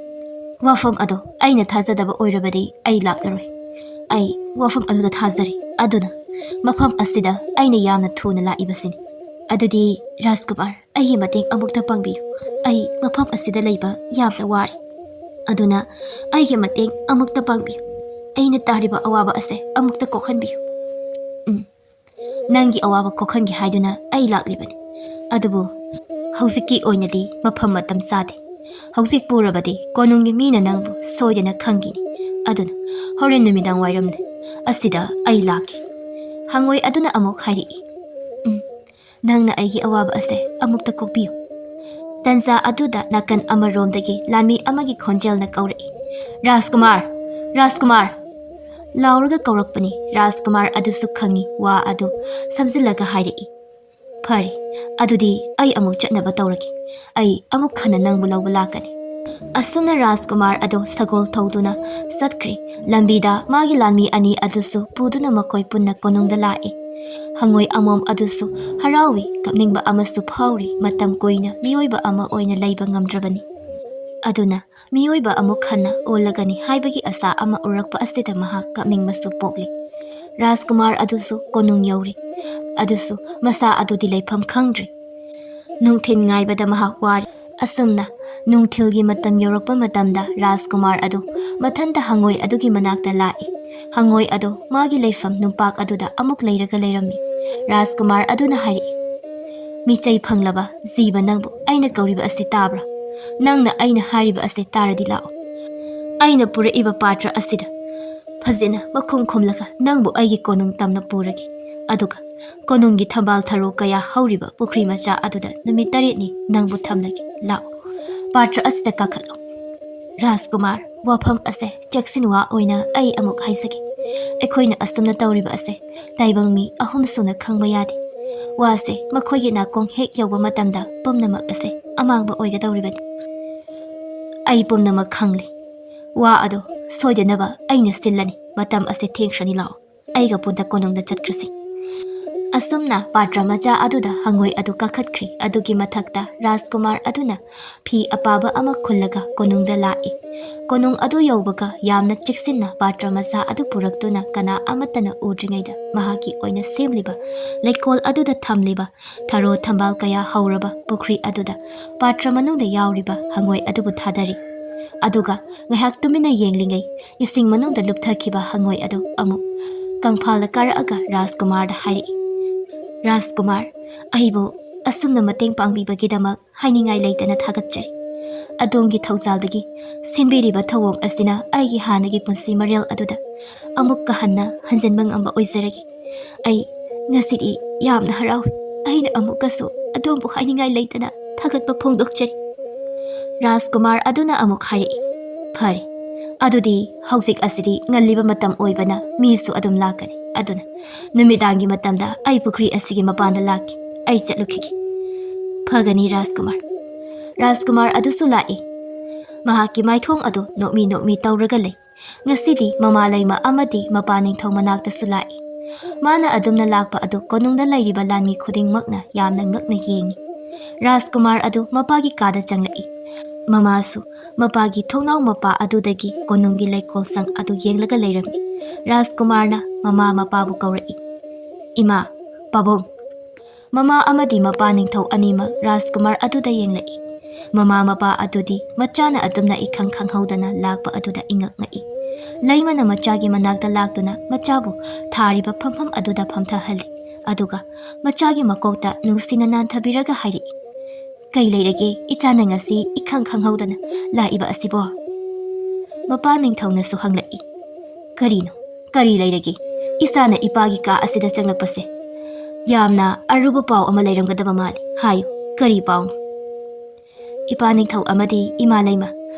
ꯋꯥꯐꯝ ꯑꯗꯣ ꯑꯩꯅ ꯊꯥꯖꯗꯕ ꯑꯣꯏꯔꯕꯗꯤ ꯑꯩ ꯂꯥꯛꯂꯔꯣꯏ꯫ ꯑꯩ ꯋꯥꯐꯝ ꯑꯗꯨꯗ ꯊꯥꯖꯔꯤ, ꯑꯗꯨꯅ ꯃꯐꯝ ꯑꯁꯤꯗ ꯑꯩꯅ ꯌꯥꯝꯅ ꯊꯨꯅ ꯂꯥꯛꯏꯕꯁꯤꯅꯤ꯫ ꯑꯗꯨꯗꯤ ꯔꯥꯖꯀꯨꯃꯥꯔ, ꯑꯩꯒꯤ ꯃꯇꯦꯡ ꯑꯃꯨꯛꯇ ꯄꯥꯡꯕꯤꯌꯨ꯫ ꯑꯩ ꯃꯐꯝ ꯑꯁꯤꯗ ꯂꯩꯕ ꯌꯥꯝꯅ ꯋꯥꯔꯦ꯫ ꯑꯗꯨꯅ ꯑꯩꯒꯤ ꯃꯇꯦꯡ ꯑꯃꯨꯛꯇ ꯄꯥꯡꯕꯤꯌꯨ꯫ ꯑꯩꯅ ꯇꯥꯔꯤꯕ ꯑꯋꯥꯕ ꯑꯁꯦ ꯑꯃꯨꯛꯇ ꯀꯣꯛꯍꯟꯕꯤꯌꯨ꯫" "ꯎꯝ, ꯅꯪꯒꯤ ꯑꯋꯥꯕ ꯀꯣꯛꯍꯟꯒꯦ ꯍꯥꯏꯗꯨꯅ ꯑꯩ ꯂꯥꯛꯂꯤꯕꯅꯤ꯫ ꯑꯗꯨꯕꯨ ꯍꯧꯖꯤꯛꯀꯤ ꯑꯣꯏꯅꯗꯤ ꯃꯐꯝ ꯃꯇꯝ ꯆꯥꯗꯦ꯫ ꯍꯧꯖꯤꯛ ꯄꯨꯔꯕꯗꯤ ꯀꯣꯅꯨꯡꯒꯤ ꯃꯤꯅ ꯅꯪꯕꯨ ꯁꯣꯏꯗꯅ ꯈꯪꯈꯤꯅꯤ꯫ ꯑꯗꯨꯅ ꯍꯣꯔꯦꯟ ꯅꯨꯃꯤꯗꯥꯡ ꯋꯥꯏꯔꯝ ꯑꯁꯤꯗ ꯑꯩ ꯂꯥꯛꯀꯦ꯫" ꯍꯪꯉꯣꯏ ꯑꯗꯨꯅ ꯑꯃꯨꯛ ꯍꯥꯏꯔꯛꯏ, "ꯎꯝ, ꯅꯪꯅ ꯑꯩꯒꯤ ꯑꯋꯥꯕ ꯑꯁꯦ ꯑꯃꯨꯛꯇ ꯀꯣꯛꯄꯤꯌꯨ꯫ ꯇꯟꯖꯥ ꯑꯗꯨꯗ ꯅꯥꯀꯟ ꯑꯃꯔꯣꯝꯗꯒꯤ ꯂꯥꯟꯃꯤ ꯑꯃꯒꯤ ꯈꯣꯟꯖꯦꯜꯅ ꯀꯧꯔꯛꯏ, "ꯔꯥꯖꯀꯨꯃꯥꯔ! ꯔꯥꯖꯀꯨꯃꯥꯔ!" ꯂꯥꯎꯔꯒ ꯀꯧꯔꯛꯄꯅꯤ꯫ ꯔꯥꯖꯀꯨꯃꯥꯔ ꯑꯗꯨꯁꯨ ꯈꯪꯏ ꯋꯥ ꯑꯗꯨ ꯁꯝꯖꯤꯜꯂꯒ ꯍꯥꯏꯔꯛꯏ, "ꯐꯔꯦ, ꯑꯗꯨꯗꯤ ꯑꯩ ꯑꯃꯨꯛ ꯆꯠꯅꯕ ꯇꯧꯔꯒꯦ꯫ ꯑꯩ ꯑꯃꯨꯛ ꯍꯟꯅ ꯅꯪꯕꯨ ꯂꯧꯕ ꯂꯥꯛꯀꯅꯤ꯫" ꯑꯁꯨꯝꯅ ꯔꯥꯖꯀꯨꯃꯥꯔ ꯑꯗꯨ ꯁꯒꯣꯜ ꯊꯧꯗꯨꯅ ꯆꯠꯈ꯭ꯔꯦ꯫ ꯂꯝꯕꯤꯗ ꯃꯥꯒꯤ ꯂꯥꯟꯃꯤ ꯑꯅꯤ ꯑꯗꯨꯁꯨ ꯄꯨꯗꯨꯅ ꯃꯈꯣꯏ ꯄꯨꯟꯅ ꯀꯣꯅꯨꯡꯗ ꯂꯥꯛꯏ꯫ ꯍꯪꯉꯣꯏ ꯑꯃꯣꯝ ꯑꯗꯨꯁꯨ ꯍꯔꯥꯎꯏ, ꯀꯞꯅꯤꯡꯕ ꯑꯃꯁꯨ ꯐꯥꯎꯔꯤ꯫ ꯃꯇꯝ ꯀꯨꯏꯅ ꯃꯤꯑꯣꯏꯕ ꯑꯃ ꯑꯣꯏꯅ ꯂꯩꯕ ꯉꯝꯗ꯭ꯔꯕꯅꯤ꯫ ꯑꯗꯨꯅ ꯃꯤꯑꯣꯏꯕ ꯑꯃꯨꯛ ꯍꯟꯅ ꯑꯣꯜꯂꯒꯅꯤ ꯍꯥꯏꯕꯒꯤ ꯑꯁꯥ ꯑꯃ ꯎꯔꯛꯄ ꯑꯁꯤꯗ ꯃꯍꯥꯛ ꯀꯞꯅꯤꯡꯕꯁꯨ ꯄꯣꯛꯂꯤ꯫ ꯔꯥꯖꯀꯨꯃꯥꯔ ꯑꯗꯨꯁꯨ ꯀꯣꯅꯨꯡ ꯌꯧꯔꯤ꯫ ꯑꯗꯨꯁꯨ ꯃꯁꯥ ꯑꯗꯨꯗꯤ ꯂꯩꯐꯝ ꯈꯪꯗ꯭ꯔꯤ꯫ ꯅꯨꯡꯊꯤꯜ ꯉꯥꯏꯕꯗ ꯃꯍꯥꯛ ꯋꯥꯔꯤ꯫ ꯑꯁꯨꯝꯅ ꯅꯨꯡꯊꯤꯜꯒꯤ ꯃꯇꯝ ꯌꯧꯔꯛꯄ ꯃꯇꯝꯗ ꯔꯥꯖꯀꯨꯃꯥꯔ ꯑꯗꯨ ꯃꯊꯟꯇ ꯍꯪꯉꯣꯏ ꯑꯗꯨꯒꯤ ꯃꯅꯥꯛꯇ ꯂꯥꯛꯏ꯫ ꯍꯪꯉꯣꯏ ꯑꯗꯨ ꯃꯥꯒꯤ ꯂꯩꯐꯝ ꯅꯨꯡꯄꯥꯛ ꯑꯗꯨꯗ ꯑꯃꯨꯛ ꯂꯩꯔꯒ ꯂꯩꯔꯝꯃꯤ꯫ ꯔꯥꯖꯀꯨꯃꯥꯔ ꯑꯗꯨꯅ ꯍꯥꯏꯔꯛꯏ, "ꯃꯤꯆꯩ ꯐꯪꯂꯕ ꯖꯤꯕ ꯅꯪꯕꯨ, ꯑꯩꯅ ꯀꯧꯔꯤꯕ ꯑꯁꯤ ꯇꯥꯕ꯭ꯔꯥ? ꯅꯪꯅ ꯑꯩꯅ ꯍꯥꯏꯔꯤꯕ ꯑꯁꯤ ꯇꯥꯔꯗꯤ ꯂꯥꯛꯑꯣ꯫ ꯑꯩꯅ ꯄꯨꯔꯛꯏꯕ ꯄꯥꯇ꯭ꯔ ꯑꯁꯤꯗ ꯐꯖꯅ ꯃꯈꯨꯝ ꯈꯨꯝꯂꯒ ꯅꯪꯕꯨ ꯑꯩꯒꯤ ꯀꯣꯅꯨꯡ ꯇꯝꯅ ꯄꯨꯔꯒꯦ꯫ ꯑꯗꯨꯒ ꯀꯣꯅꯨꯡꯒꯤ ꯊꯝꯕꯥꯜ ꯊꯔꯣ ꯀꯌꯥ ꯍꯧꯔꯤꯕ ꯄꯨꯈ꯭ꯔꯤ ꯃꯆꯥ ꯑꯗꯨꯗ ꯅꯨꯃꯤꯠ ꯇꯔꯦꯠꯅꯤ ꯅꯪꯕꯨ ꯊꯝꯂꯒꯦ꯫ ꯂꯥꯛꯑꯣ, ꯄꯥꯇ꯭ꯔ ꯑꯁꯤꯗ ꯀꯥꯈꯠꯂꯣ꯫" ꯔꯥꯖꯀꯨꯃꯥꯔ, ꯋꯥꯐꯝ ꯑꯁꯦ ꯆꯦꯛꯁꯤꯟꯋꯥ ꯑꯣꯏꯅ ꯑꯩ ꯑꯃꯨꯛ ꯍꯥꯏꯖꯒꯦ꯫ ꯑꯩꯈꯣꯏꯅ ꯑꯁꯨꯝꯅ ꯇꯧꯔꯤꯕ ꯑꯁꯦ ꯇꯥꯏꯕꯪ ꯃꯤ ꯑꯍꯨꯝ ꯁꯨꯅ ꯈꯪꯕ ꯌꯥꯗꯦ꯫ ꯋꯥꯁꯦ ꯃꯈꯣꯏꯒꯤ ꯅꯥꯀꯣꯡ ꯍꯦꯛ ꯌꯧꯕ ꯃꯇꯝꯗ ꯄꯨꯝꯅꯃꯛ ꯑꯁꯦ ꯑꯃꯥꯡꯕ ꯑꯣꯏꯒꯗꯧꯔꯤꯕꯅꯤ꯫ ꯑꯩ ꯄꯨꯝꯅꯃꯛ ꯈꯪꯂꯦ꯫ ꯋꯥ ꯑꯗꯣ ꯁꯣꯏꯗꯅꯕ ꯑꯩꯅ ꯁꯤꯜꯂꯅꯤ꯫ ꯃꯇꯝ ꯑꯁꯦ ꯊꯦꯡꯈ꯭ꯔꯅꯤ, ꯂꯥꯛꯑꯣ꯫ ꯑꯩꯒ ꯄꯨꯟꯅ ꯀꯣꯅꯨꯡꯗ ꯆꯠꯈ꯭ꯔꯁꯤ꯫ ꯑꯁꯨꯝꯅ ꯄꯥꯇ꯭ꯔ ꯃꯆꯥ ꯑꯗꯨꯗ ꯍꯪꯉꯣꯏ ꯑꯗꯨ ꯀꯥꯈꯠꯈ꯭ꯔꯤ꯫ ꯑꯗꯨꯒꯤ ꯃꯊꯛꯇ ꯔꯥꯖꯀꯨꯃꯥꯔ ꯑꯗꯨꯅ ꯐꯤ ꯑꯄꯥꯕ ꯑꯃ ꯈꯨꯜꯂꯒ ꯀꯣꯅꯨꯡꯗ ꯂꯥꯛꯏ꯫ ꯀꯣꯅꯨꯡ ꯑꯗꯨ ꯌꯧꯕꯒ ꯌꯥꯝꯅ ꯆꯦꯛꯁꯤꯟꯅ ꯄꯥꯇ꯭ꯔ ꯃꯆꯥ ꯑꯗꯨ ꯄꯨꯔꯛꯇꯨꯅ ꯀꯅꯥ ꯑꯃꯠꯇꯅ ꯎꯗ꯭ꯔꯤꯉꯩꯗ ꯃꯍꯥꯛꯀꯤ ꯑꯣꯏꯅ ꯁꯦꯝꯂꯤꯕ ꯂꯩꯀꯣꯜ ꯑꯗꯨꯗ ꯊꯝꯂꯤꯕ ꯊꯔꯣ ꯊꯝꯕꯥꯜ ꯀꯌꯥ ꯍꯧꯔꯕ ꯄꯨꯈ꯭ꯔꯤ ꯑꯗꯨꯗ ꯄꯥꯇ꯭ꯔ ꯃꯅꯨꯡꯗ ꯌꯥꯎꯔꯤꯕ ꯍꯪꯉꯣꯏ ꯑꯗꯨꯕꯨ ꯊꯥꯗꯔꯤ꯫ ꯑꯗꯨꯒ ꯉꯥꯏꯍꯥꯛ ꯇꯨꯃꯤꯟꯅ ꯌꯦꯡꯂꯤꯉꯩ ꯏꯁꯤꯡ ꯃꯅꯨꯡꯗ ꯂꯨꯞꯊꯈꯤꯕ ꯍꯪꯉꯣꯏ ꯑꯗꯨ ꯑꯃꯨꯛ ꯀꯪꯐꯥꯜꯗ ꯀꯥꯔꯛꯑꯒ ꯔꯥꯖꯀꯨꯃꯥꯔꯗ ꯍꯥꯏꯔꯛꯏ, "ꯔꯥꯖꯀꯨꯃꯥꯔ, ꯑꯩꯕꯨ ꯑꯁꯨꯝꯅ ꯃꯇꯦꯡ ꯄꯥꯡꯕꯤꯕꯒꯤꯗꯃꯛ ꯍꯥꯏꯅꯤꯡꯉꯥꯏ ꯂꯩꯇꯅ ꯊꯥꯒꯠꯆꯔꯤ꯫ ꯑꯗꯣꯝꯒꯤ ꯊꯧꯖꯥꯜꯗꯒꯤ ꯁꯤꯟꯕꯤꯔꯤꯕ ꯊꯧꯑꯣꯡ ꯑꯁꯤꯅ ꯑꯩꯒꯤ ꯍꯥꯟꯅꯒꯤ ꯄꯨꯟꯁꯤ ꯃꯔꯦꯜ ꯑꯗꯨꯗ ꯑꯃꯨꯛꯀ ꯍꯟꯅ ꯍꯟꯖꯤꯟꯕ ꯉꯝꯕ ꯑꯣꯏꯖꯔꯒꯦ꯫ ꯑꯩ ꯉꯁꯤꯗꯤ ꯌꯥꯝꯅ ꯍꯔꯥꯎꯏ꯫" ꯑꯩꯅ ꯑꯃꯨꯛꯀꯁꯨ ꯑꯗꯣꯝꯕꯨ ꯍꯥꯏꯅꯤꯡꯉꯥꯏ ꯂꯩꯇꯅ ꯊꯥꯒꯠꯄ ꯐꯣꯡꯗꯣꯛꯆꯔꯤ꯫ ꯔꯥꯖꯀꯨꯃꯥꯔ ꯑꯗꯨꯅ ꯑꯃꯨꯛ ꯍꯥꯏꯔꯛꯏ, "ꯐꯔꯦ, ꯑꯗꯨꯗꯤ ꯍꯧꯖꯤꯛ ꯑꯁꯤꯗꯤ ꯉꯜꯂꯤꯕ ꯃꯇꯝ ꯑꯣꯏꯕꯅ ꯃꯤꯁꯨ ꯑꯗꯨꯝ ꯂꯥꯛꯀꯅꯤ꯫ ꯑꯗꯨꯅ ꯅꯨꯃꯤꯗꯥꯡꯒꯤ ꯃꯇꯝꯗ ꯑꯩ ꯄꯨꯈ꯭ꯔꯤ ꯑꯁꯤꯒꯤ ꯃꯄꯥꯟꯗ ꯂꯥꯛꯀꯦ꯫ ꯑꯩ ꯆꯠꯂꯨꯈꯤꯒꯦ꯫" "ꯐꯒꯅꯤ, ꯔꯥꯖꯀꯨꯃꯥꯔ꯫" ꯔꯥꯖꯀꯨꯃꯥꯔ ꯑꯗꯨꯁꯨ ꯂꯥꯛꯏ꯫ ꯃꯍꯥꯛꯀꯤ ꯃꯥꯏꯊꯣꯡ ꯑꯗꯨ ꯅꯣꯛꯃꯤ ꯅꯣꯛꯃꯤ ꯇꯧꯔꯒ ꯂꯩ꯫ ꯉꯁꯤꯗꯤ ꯃꯃꯥ ꯂꯩꯃ ꯑꯃꯗꯤ ꯃꯄꯥ ꯅꯤꯡꯊꯧ ꯃꯅꯥꯛꯇꯁꯨ ꯂꯥꯛꯏ꯫ ꯃꯥꯅ ꯑꯗꯨꯝꯅ ꯂꯥꯛꯄ ꯑꯗꯨ ꯀꯣꯅꯨꯡꯗ ꯂꯩꯔꯤꯕ ꯂꯥꯟꯃꯤ ꯈꯨꯗꯤꯡꯃꯛꯅ ꯌꯥꯝꯅ ꯉꯛꯅ ꯌꯦꯡꯏ꯫ ꯔꯥꯖꯀꯨꯃꯥꯔ ꯑꯗꯨ ꯃꯄꯥꯒꯤ ꯀꯥꯗ ꯆꯪꯂꯛꯏ꯫ ꯃꯃꯥꯁꯨ ꯃꯄꯥꯒꯤ ꯊꯣꯡꯅꯥꯎ ꯃꯄꯥ ꯑꯗꯨꯗꯒꯤ ꯀꯣꯅꯨꯡꯒꯤ ꯂꯩꯀꯣꯜ ꯁꯪ ꯑꯗꯨ ꯌꯦꯡꯂꯒ ꯂꯩꯔꯝꯃꯤ꯫ ꯔꯥꯖꯀꯨꯃꯥꯔꯅ ꯃꯃꯥ ꯃꯄꯥꯕꯨ ꯀꯧꯔꯛꯏ, "ꯏꯃꯥ, ꯄꯥꯕꯨꯡ!" ꯃꯃꯥ ꯑꯃꯗꯤ ꯃꯄꯥ ꯅꯤꯡꯊꯧ ꯑꯅꯤꯃꯛ ꯔꯥꯖꯀꯨꯃꯥꯔ ꯑꯗꯨꯗ ꯌꯦꯡꯂꯛꯏ꯫ ꯃꯃꯥ ꯃꯄꯥ ꯑꯗꯨꯗꯤ ꯃꯆꯥꯅ ꯑꯗꯨꯝꯅ ꯏꯈꯪ ꯈꯪꯍꯧꯗꯅ ꯂꯥꯛꯄ ꯑꯗꯨꯗ ꯏꯉꯛ ꯉꯛꯏ꯫ ꯂꯩꯃꯅ ꯃꯆꯥꯒꯤ ꯃꯅꯥꯛꯇ ꯂꯥꯛꯇꯨꯅ ꯃꯆꯥꯕꯨ ꯊꯥꯔꯤꯕ ꯐꯝꯐꯝ ꯑꯗꯨꯗ ꯐꯝꯊꯍꯜꯂꯤ꯫ ꯑꯗꯨꯒ ꯃꯆꯥꯒꯤ ꯃꯀꯣꯛꯇ ꯅꯨꯡꯁꯤꯅ ꯅꯥꯟꯊꯕꯤꯔꯒ ꯍꯥꯏꯔꯛꯏ, "ꯀꯩ ꯂꯩꯔꯒꯦ ꯏꯆꯥꯅ ꯉꯁꯤ ꯏꯈꯪ ꯈꯪꯍꯧꯗꯅ ꯂꯥꯛꯏꯕ ꯑꯁꯤꯕꯣ?" ꯃꯄꯥ ꯅꯤꯡꯊꯧꯅꯁꯨ ꯍꯪꯂꯛꯏ, "ꯀꯔꯤꯅꯣ? ꯀꯔꯤ ꯂꯩꯔꯒꯦ? ꯏꯆꯥꯅ ꯏꯄꯥꯒꯤ ꯀꯥ ꯑꯁꯤꯗ ꯆꯪꯂꯛꯄꯁꯦ ꯌꯥꯝꯅ ꯑꯔꯨꯕ ꯄꯥꯎ ꯑꯃ ꯂꯩꯔꯝꯒꯗꯕ ꯃꯥꯜꯂꯤ꯫ ꯍꯥꯏꯌꯨ, ꯀꯔꯤ ꯄꯥꯎꯅꯣ?" ꯏꯄꯥ ꯅꯤꯡꯊꯧ ꯑꯃꯗꯤ ꯏꯃꯥ ꯂꯩꯃ,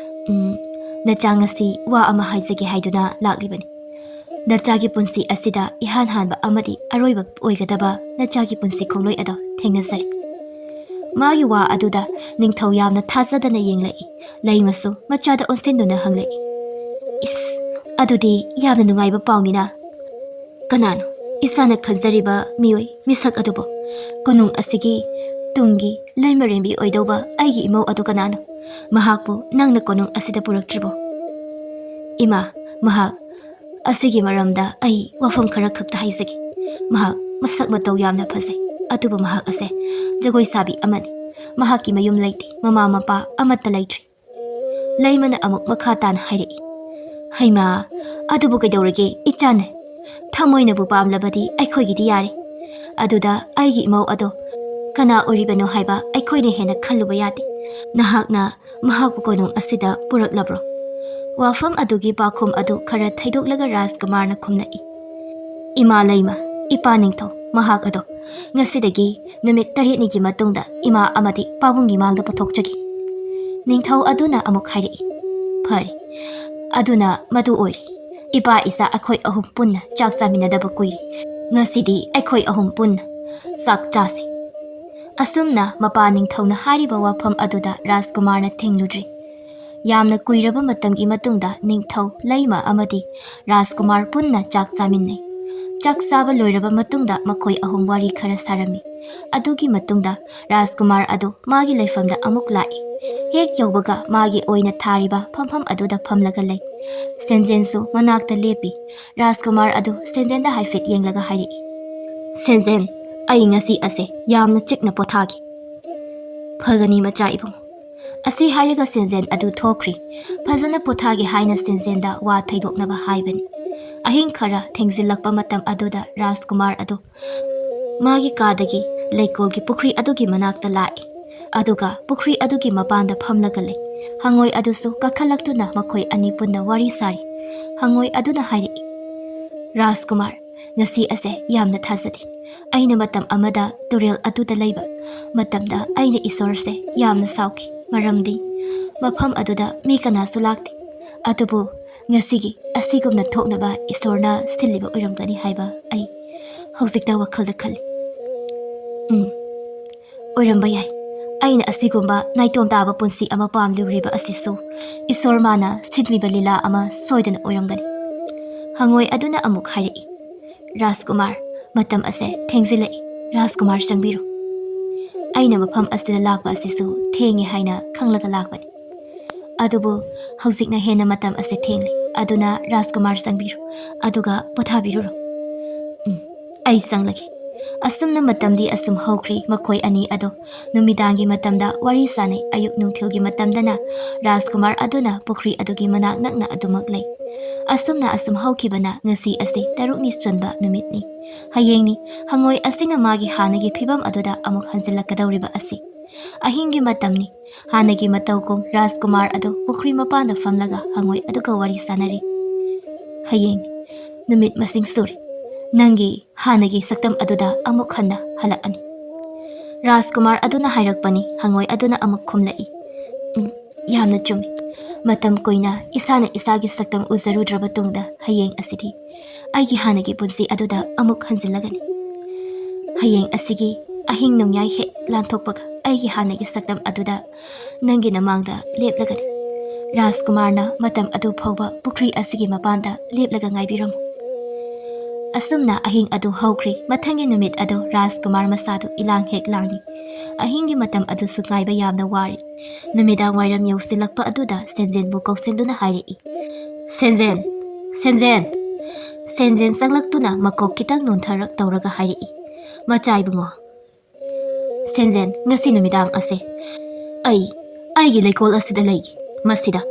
ꯎꯝ, ꯅꯆꯥ ꯉꯁꯤ ꯋꯥ ꯑꯃ ꯍꯥꯏꯖꯒꯦ ꯍꯥꯏꯗꯨꯅ ꯂꯥꯛꯂꯤꯕꯅꯤ꯫ ꯅꯆꯥꯒꯤ ꯄꯨꯟꯁꯤ ꯑꯁꯤꯗ ꯏꯍꯥꯟ ꯍꯥꯟꯕ ꯑꯃꯗꯤ ꯑꯔꯣꯏꯕ ꯑꯣꯏꯒꯗꯕ ꯅꯆꯥꯒꯤ ꯄꯨꯟꯁꯤ ꯈꯣꯡꯂꯣꯏ ꯑꯗꯣ ꯊꯦꯡꯅꯖꯔꯦ꯫ ꯃꯥꯒꯤ ꯋꯥ ꯑꯗꯨꯗ ꯅꯤꯡꯊꯧ ꯌꯥꯝꯅ ꯊꯥꯖꯗꯅ ꯌꯦꯡꯂꯛꯏ꯫ ꯂꯩꯃꯁꯨ ꯃꯆꯥꯗ ꯑꯣꯟꯁꯤꯟꯗꯨꯅ ꯍꯪꯂꯛꯏ, "ꯏꯁ, ꯑꯗꯨꯗꯤ ꯌꯥꯝꯅ ꯅꯨꯡꯉꯥꯏꯕ ꯄꯥꯎꯅꯤꯅ꯫ ꯀꯅꯥꯅꯣ ꯏꯆꯥꯅ ꯈꯟꯖꯔꯤꯕ ꯃꯤꯑꯣꯏ ꯃꯤꯁꯛ ꯑꯗꯨꯕꯨ? ꯀꯣꯅꯨꯡ ꯑꯁꯤꯒꯤ ꯇꯨꯡꯒꯤ ꯂꯩꯃꯔꯦꯝꯕꯤ ꯑꯣꯏꯗꯧꯕ ꯑꯩꯒꯤ ꯏꯃꯧ ꯑꯗꯨ ꯀꯅꯥꯅꯣ? ꯃꯍꯥꯛꯄꯨ ꯅꯪꯅ ꯀꯣꯅꯨꯡ ꯑꯁꯤꯗ ꯄꯨꯔꯛꯇ꯭ꯔꯤꯕꯣ?" "ꯏꯃꯥ, ꯃꯍꯥꯛ, ꯑꯁꯤꯒꯤ ꯃꯔꯝꯗ ꯑꯩ ꯋꯥꯐꯝ ꯈꯔ ꯈꯛꯇ ꯍꯥꯏꯖꯒꯦ꯫ ꯃꯍꯥꯛ ꯃꯁꯛ ꯃꯇꯧ ꯌꯥꯝꯅ ꯐꯖꯩ, ꯑꯗꯨꯕꯨ ꯃꯍꯥꯛ ꯑꯁꯦ ꯖꯒꯣꯏ ꯁꯥꯕꯤ ꯑꯃꯅꯤ꯫ ꯃꯍꯥꯛꯀꯤ ꯃꯌꯨꯝ ꯂꯩꯇꯦ, ꯃꯃꯥ ꯃꯄꯥ ꯑꯃꯠꯇ ꯂꯩꯇ꯭ꯔꯤ꯫" ꯂꯩꯃꯅ ꯑꯃꯨꯛ ꯃꯈꯥ ꯇꯥꯅ ꯍꯥꯏꯔꯛꯏ, "ꯍꯩꯃꯥ, ꯑꯗꯨꯕꯨ ꯀꯩꯗꯧꯔꯒꯦ ꯏꯆꯥꯅ? ꯊꯃꯣꯏꯅꯕꯨ ꯄꯥꯝꯂꯕꯗꯤ ꯑꯩꯈꯣꯏꯒꯤꯗꯤ ꯌꯥꯔꯦ꯫ ꯑꯗꯨꯗ ꯑꯩꯒꯤ ꯏꯃꯧ ꯑꯗꯣ ꯀꯅꯥ ꯑꯣꯏꯔꯤꯕꯅꯣ ꯍꯥꯏꯕ ꯑꯩꯈꯣꯏꯅ ꯍꯦꯟꯅ ꯈꯜꯂꯨꯕ ꯌꯥꯗꯦ꯫ ꯅꯍꯥꯛꯅ ꯃꯍꯥꯛꯄꯨ ꯀꯣꯅꯨꯡ ꯑꯁꯤꯗ ꯄꯨꯔꯛꯂꯕ꯭ꯔꯣ?" ꯋꯥꯐꯝ ꯑꯗꯨꯒꯤ ꯄꯥꯎꯈꯨꯝ ꯑꯗꯨ ꯈꯔ ꯊꯩꯗꯣꯛꯂꯒ ꯔꯥꯖꯀꯨꯃꯥꯔꯅ ꯈꯨꯝꯂꯛꯏ, "ꯏꯃꯥ ꯂꯩꯃ, ꯏꯄꯥ ꯅꯤꯡꯊꯧ, ꯃꯍꯥꯛ ꯑꯗꯣ "ꯉꯁꯤꯗꯒꯤ ꯅꯨꯃꯤꯠ ꯇꯔꯦꯠꯅꯤꯒꯤ ꯃꯇꯨꯡꯗ ꯏꯃꯥ ꯑꯃꯗꯤ ꯄꯥꯕꯨꯡꯒꯤ ꯃꯥꯡꯗ ꯄꯨꯊꯣꯛꯆꯒꯦ꯫" ꯅꯤꯡꯊꯧ ꯑꯗꯨꯅ ꯑꯃꯨꯛ ꯍꯥꯏꯔꯛꯏ, "ꯐꯔꯦ, ꯑꯗꯨꯅ ꯃꯗꯨ ꯑꯣꯏꯔꯦ꯫ ꯏꯄꯥ ꯏꯆꯥ ꯑꯩꯈꯣꯏ ꯑꯍꯨꯝ ꯄꯨꯟꯅ ꯆꯥꯛ ꯆꯥꯃꯤꯟꯅꯗꯕ ꯀꯨꯏꯔꯦ꯫ ꯉꯁꯤꯗꯤ ꯑꯩꯈꯣꯏ ꯑꯍꯨꯝ ꯄꯨꯟꯅ ꯆꯥꯛ ꯆꯥꯁꯤ꯫" ꯑꯁꯨꯝꯅ ꯃꯄꯥ ꯅꯤꯡꯊꯧꯅ ꯍꯥꯏꯔꯤꯕ ꯋꯥꯐꯝ ꯑꯗꯨꯗ ꯔꯥꯖꯀꯨꯃꯥꯔꯅ ꯊꯤꯡꯂꯨꯗ꯭ꯔꯦ꯫ ꯌꯥꯝꯅ ꯀꯨꯏꯔꯕ ꯃꯇꯝꯒꯤ ꯃꯇꯨꯡꯗ ꯅꯤꯡꯊꯧ, ꯂꯩꯃ ꯑꯃꯗꯤ ꯔꯥꯖꯀꯨꯃꯥꯔ ꯄꯨꯟꯅ ꯆꯥꯛ ꯆꯥꯃꯤꯟꯅꯩ꯫ ꯆꯥꯛ ꯆꯥꯕ ꯂꯣꯏꯔꯕ ꯃꯇꯨꯡꯗ ꯃꯈꯣꯏ ꯑꯍꯨꯝ ꯋꯥꯔꯤ ꯈꯔ ꯁꯥꯔꯝꯃꯤ꯫ ꯑꯗꯨꯒꯤ ꯃꯇꯨꯡꯗ ꯔꯥꯖꯀꯨꯃꯥꯔ ꯑꯗꯨ ꯃꯥꯒꯤ ꯂꯩꯐꯝꯗ ꯑꯃꯨꯛ ꯂꯥꯛꯏ꯫ ꯍꯦꯛ ꯌꯧꯕꯒ ꯃꯥꯒꯤ ꯑꯣꯏꯅ ꯊꯥꯔꯤꯕ ꯐꯝꯐꯝ ꯑꯗꯨꯗ ꯐꯝꯂꯒ ꯂꯩ꯫ ꯁꯦꯟꯖꯦꯟꯁꯨ ꯃꯅꯥꯛꯇ ꯂꯦꯞꯄꯤ꯫ ꯔꯥꯖꯀꯨꯃꯥꯔ ꯑꯗꯨ ꯁꯦꯟꯖꯦꯟꯗ ꯍꯥꯏꯐꯦꯠ ꯌꯦꯡꯂꯒ ꯍꯥꯏꯔꯛꯏ, "ꯁꯦꯟꯖꯦꯟ, ꯑꯩ ꯉꯁꯤ ꯑꯁꯦ ꯌꯥꯝꯅ ꯆꯤꯛꯅ ꯄꯣꯊꯥꯒꯦ꯫" "ꯐꯒꯅꯤ, ꯃꯆꯥ ꯏꯕꯨꯡꯉꯣ꯫" ꯑꯁꯤ ꯍꯥꯏꯔꯒ ꯁꯦꯟꯖꯦꯟ ꯑꯗꯨ ꯊꯣꯛꯈ꯭ꯔꯤ꯫ ꯐꯖꯅ ꯄꯣꯊꯥꯒꯦ ꯍꯥꯏꯅ ꯁꯦꯟꯖꯦꯟꯗ ꯋꯥ ꯊꯩꯗꯣꯛꯅꯕ ꯍꯥꯏꯕꯅꯤ꯫ ꯑꯍꯤꯡ ꯈꯔ ꯊꯦꯡꯖꯤꯜꯂꯛꯄ ꯃꯇꯝ ꯑꯗꯨꯗ ꯔꯥꯖꯀꯨꯃꯥꯔ ꯑꯗꯨ ꯃꯥꯒꯤ ꯀꯥꯗꯒꯤ ꯂꯩꯀꯣꯜꯒꯤ ꯄꯨꯈ꯭ꯔꯤ ꯑꯗꯨꯒꯤ ꯃꯅꯥꯛꯇ ꯂꯥꯛꯏ꯫ ꯑꯗꯨꯒ ꯄꯨꯈ꯭ꯔꯤ ꯑꯗꯨꯒꯤ ꯃꯄꯥꯟꯗ ꯐꯝꯂꯒ ꯂꯩ꯫ ꯍꯪꯉꯣꯏ ꯑꯗꯨꯁꯨ ꯀꯥꯈꯠꯂꯛꯇꯨꯅ ꯃꯈꯣꯏ ꯑꯅꯤ ꯄꯨꯟꯅ ꯋꯥꯔꯤ ꯁꯥꯔꯤ꯫ ꯍꯪꯉꯣꯏ ꯑꯗꯨꯅ ꯍꯥꯏꯔꯛꯏ, "ꯔꯥꯖꯀꯨꯃꯥꯔ, ꯉꯁꯤ ꯑꯁꯦ ꯌꯥꯝꯅ ꯊꯥꯖꯗꯦ꯫ ꯑꯩꯅ ꯃꯇꯝ ꯑꯃꯗ ꯇꯨꯔꯦꯜ ꯑꯗꯨꯗ ꯂꯩꯕ ꯃꯇꯝꯗ ꯑꯩꯅ ꯏꯁꯣꯔꯁꯦ ꯌꯥꯝꯅ ꯁꯥꯎꯈꯤ, ꯃꯔꯝꯗꯤ ꯃꯐꯝ ꯑꯗꯨꯗ ꯃꯤ ꯀꯅꯥꯁꯨ ꯂꯥꯛꯇꯦ꯫ ꯑꯗꯨꯕꯨ ꯉꯁꯤꯒꯤ ꯑꯁꯤꯒꯨꯝꯅ ꯊꯣꯛꯅꯕ ꯏꯁꯣꯔꯅ ꯁꯤꯜꯂꯤꯕ ꯑꯣꯏꯔꯝꯒꯅꯤ ꯍꯥꯏꯕ ꯑꯩ ꯍꯧꯖꯤꯛꯇ ꯋꯥꯈꯜꯗ ꯈꯜꯂꯤ꯫ ꯎꯝ, ꯑꯣꯏꯔꯝꯕ ꯌꯥꯏ꯫ ꯑꯩꯅ ꯑꯁꯤꯒꯨꯝꯕ ꯅꯥꯏꯇꯣꯝ ꯇꯥꯕ ꯄꯨꯟꯁꯤ ꯑꯃ ꯄꯥꯝꯂꯨꯔꯤꯕ ꯑꯁꯤꯁꯨ ꯏꯁꯣꯔ ꯃꯥꯅ ꯁꯤꯟꯕꯤꯕ ꯂꯤꯂꯥ ꯑꯃ ꯁꯣꯏꯗꯅ ꯑꯣꯏꯔꯝꯒꯅꯤ꯫" ꯍꯪꯉꯣꯏ ꯑꯗꯨꯅ ꯑꯃꯨꯛ ꯍꯥꯏꯔꯛꯏ, "ꯔꯥꯖꯀꯨꯃꯥꯔ, ꯃꯇꯝ ꯑꯁꯦ ꯊꯦꯡꯖꯤꯜꯂꯛꯏ꯫ ꯔꯥꯖꯀꯨꯃꯥꯔ, ꯆꯪꯕꯤꯔꯣ꯫ ꯑꯩꯅ ꯃꯐꯝ ꯑꯁꯤꯗ ꯂꯥꯛꯄ ꯑꯁꯤꯁꯨ ꯊꯦꯡꯉꯦ ꯍꯥꯏꯅ ꯈꯪꯂꯒ ꯂꯥꯛꯄꯅꯤ꯫ ꯑꯗꯨꯕꯨ ꯍꯧꯖꯤꯛꯅ ꯍꯦꯟꯅ ꯃꯇꯝ ꯑꯁꯦ ꯊꯦꯡꯂꯦ꯫ ꯑꯗꯨꯅ ꯔꯥꯖꯀꯨꯃꯥꯔ, ꯆꯪꯕꯤꯔꯣ, ꯑꯗꯨꯒ ꯄꯣꯊꯥꯕꯤꯔꯨꯔꯣ꯫" "ꯎꯝ, ꯑꯩ ꯆꯪꯂꯒꯦ꯫" ꯑꯁꯨꯝꯅ ꯃꯇꯝꯗꯤ ꯑꯁꯨꯝ ꯍꯧꯈ꯭ꯔꯤ꯫ ꯃꯈꯣꯏ ꯑꯅꯤ ꯑꯗꯨ ꯅꯨꯃꯤꯗꯥꯡꯒꯤ ꯃꯇꯝꯗ ꯋꯥꯔꯤ ꯁꯥꯅꯩ꯫ ꯑꯌꯨꯛ ꯅꯨꯡꯊꯤꯜꯒꯤ ꯃꯇꯝꯗꯅ ꯔꯥꯖꯀꯨꯃꯥꯔ ꯑꯗꯨꯅ ꯄꯨꯈ꯭ꯔꯤ ꯑꯗꯨꯒꯤ ꯃꯅꯥꯛ ꯅꯛꯅ ꯑꯗꯨꯃꯛ ꯂꯩ꯫ ꯑꯁꯨꯝꯅ ꯑꯁꯨꯝ ꯍꯧꯈꯤꯕꯅ ꯉꯁꯤ ꯑꯁꯤ ꯇꯔꯨꯛꯅꯤ ꯆꯟꯕ ꯅꯨꯃꯤꯠꯅꯤ꯫ ꯍꯌꯦꯡꯅꯤ ꯍꯪꯉꯣꯏ ꯑꯁꯤꯅ ꯃꯥꯒꯤ ꯍꯥꯟꯅꯒꯤ ꯐꯤꯕꯝ ꯑꯗꯨꯗ ꯑꯃꯨꯛ ꯍꯟꯖꯤꯜꯂꯛꯀꯗꯧꯔꯤꯕ ꯑꯁꯤ꯫ ꯑꯍꯤꯡꯒꯤ ꯃꯇꯝꯅꯤ꯫ ꯍꯥꯟꯅꯒꯤ ꯃꯇꯧꯒꯨꯝ ꯔꯥꯖꯀꯨꯃꯥꯔ ꯑꯗꯨ ꯄꯨꯈ꯭ꯔꯤ ꯃꯄꯥꯟꯗ ꯐꯝꯂꯒ ꯍꯪꯉꯣꯏ ꯑꯗꯨꯒ ꯋꯥꯔꯤ ꯁꯥꯅꯔꯤ꯫ ꯍꯌꯦꯡ ꯅꯨꯃꯤꯠ ꯃꯁꯤꯡ ꯁꯨꯔꯦ꯫ "ꯅꯪꯒꯤ ꯍꯥꯟꯅꯒꯤ ꯁꯛꯇꯝ ꯑꯗꯨꯗ ꯑꯃꯨꯛ ꯍꯟꯅ ꯍꯜꯂꯛꯑꯅꯤ"꯫ ꯔꯥꯖꯀꯨꯃꯥꯔ ꯑꯗꯨꯅ ꯍꯥꯏꯔꯛꯄꯅꯤ꯫ ꯍꯪꯉꯣꯏ ꯑꯗꯨꯅ ꯑꯃꯨꯛ ꯈꯨꯝꯂꯛꯏ, "ꯎꯝ, ꯌꯥꯝꯅ ꯆꯨꯝꯃꯤ꯫ ꯃꯇꯝ ꯀꯨꯏꯅ ꯏꯁꯥꯅ ꯏꯁꯥꯒꯤ ꯁꯛꯇꯝ ꯎꯖꯔꯨꯗ꯭ꯔꯕ ꯇꯨꯡꯗ ꯍꯌꯦꯡ ꯑꯁꯤꯗꯤ ꯑꯩꯒꯤ ꯍꯥꯟꯅꯒꯤ ꯄꯨꯟꯁꯤ ꯑꯗꯨꯗ ꯑꯃꯨꯛ ꯍꯟꯖꯤꯜꯂꯒꯅꯤ꯫ ꯍꯌꯦꯡ ꯑꯁꯤꯒꯤ ꯑꯍꯤꯡ ꯅꯣꯡꯌꯥꯏ ꯍꯦꯛ ꯂꯥꯟꯊꯣꯛꯄꯒ ꯑꯩꯒꯤ ꯍꯥꯟꯅꯒꯤ ꯁꯛꯇꯝ ꯑꯗꯨꯗ ꯅꯪꯒꯤ ꯅꯃꯥꯡꯗ ꯂꯦꯞꯂꯒꯅꯤ꯫ ꯔꯥꯖꯀꯨꯃꯥꯔꯅ ꯃꯇꯝ ꯑꯗꯨ ꯐꯥꯎꯕ ꯄꯨꯈ꯭ꯔꯤ ꯑꯁꯤꯒꯤ ꯃꯄꯥꯟꯗ ꯂꯦꯞꯂꯒ ꯉꯥꯏꯕꯤꯔꯝꯃꯨ"꯫ ꯑꯁꯨꯝꯅ ꯑꯍꯤꯡ ꯑꯗꯨ ꯍꯧꯈ꯭ꯔꯤ꯫ ꯃꯊꯪꯒꯤ ꯅꯨꯃꯤꯠ ꯑꯗꯨ ꯔꯥꯖꯀꯨꯃꯥꯔ ꯃꯁꯥꯗꯨ ꯏꯂꯥꯡ ꯍꯦꯛ ꯂꯥꯡꯏ꯫ ꯑꯍꯤꯡꯒꯤ ꯃꯇꯝ ꯑꯗꯨꯁꯨ ꯉꯥꯏꯕ ꯌꯥꯝꯅ ꯋꯥꯔꯤ꯫ ꯅꯨꯃꯤꯗꯥꯡ ꯋꯥꯏꯔꯝ ꯌꯧꯁꯤꯜꯂꯛꯄ ꯑꯗꯨꯗ ꯁꯦꯟꯖꯦꯟꯕꯨ ꯀꯧꯁꯤꯟꯗꯨꯅ ꯍꯥꯏꯔꯛꯏ, "ꯁꯦꯟꯖꯦꯟ! ꯁꯦꯟꯖꯦꯟ!" ꯁꯦꯟꯖꯦꯟ ꯆꯪꯂꯛꯇꯨꯅ ꯃꯀꯣꯛ ꯈꯤꯇꯪ ꯅꯣꯟꯊꯔꯛ ꯇꯧꯔꯒ ꯍꯥꯏꯔꯛꯏ, "ꯃꯆꯥ ꯏꯕꯨꯡꯉꯣ"꯫ "ꯁꯦꯟꯖꯦꯟ, ꯉꯁꯤ ꯅꯨꯃꯤꯗꯥꯡ ꯑꯁꯦ ꯑꯩ ꯑꯩꯒꯤ ꯂꯩꯀꯣꯜ ꯑꯁꯤꯗ ꯂꯩꯒꯦ꯫ ꯃꯁꯤꯗ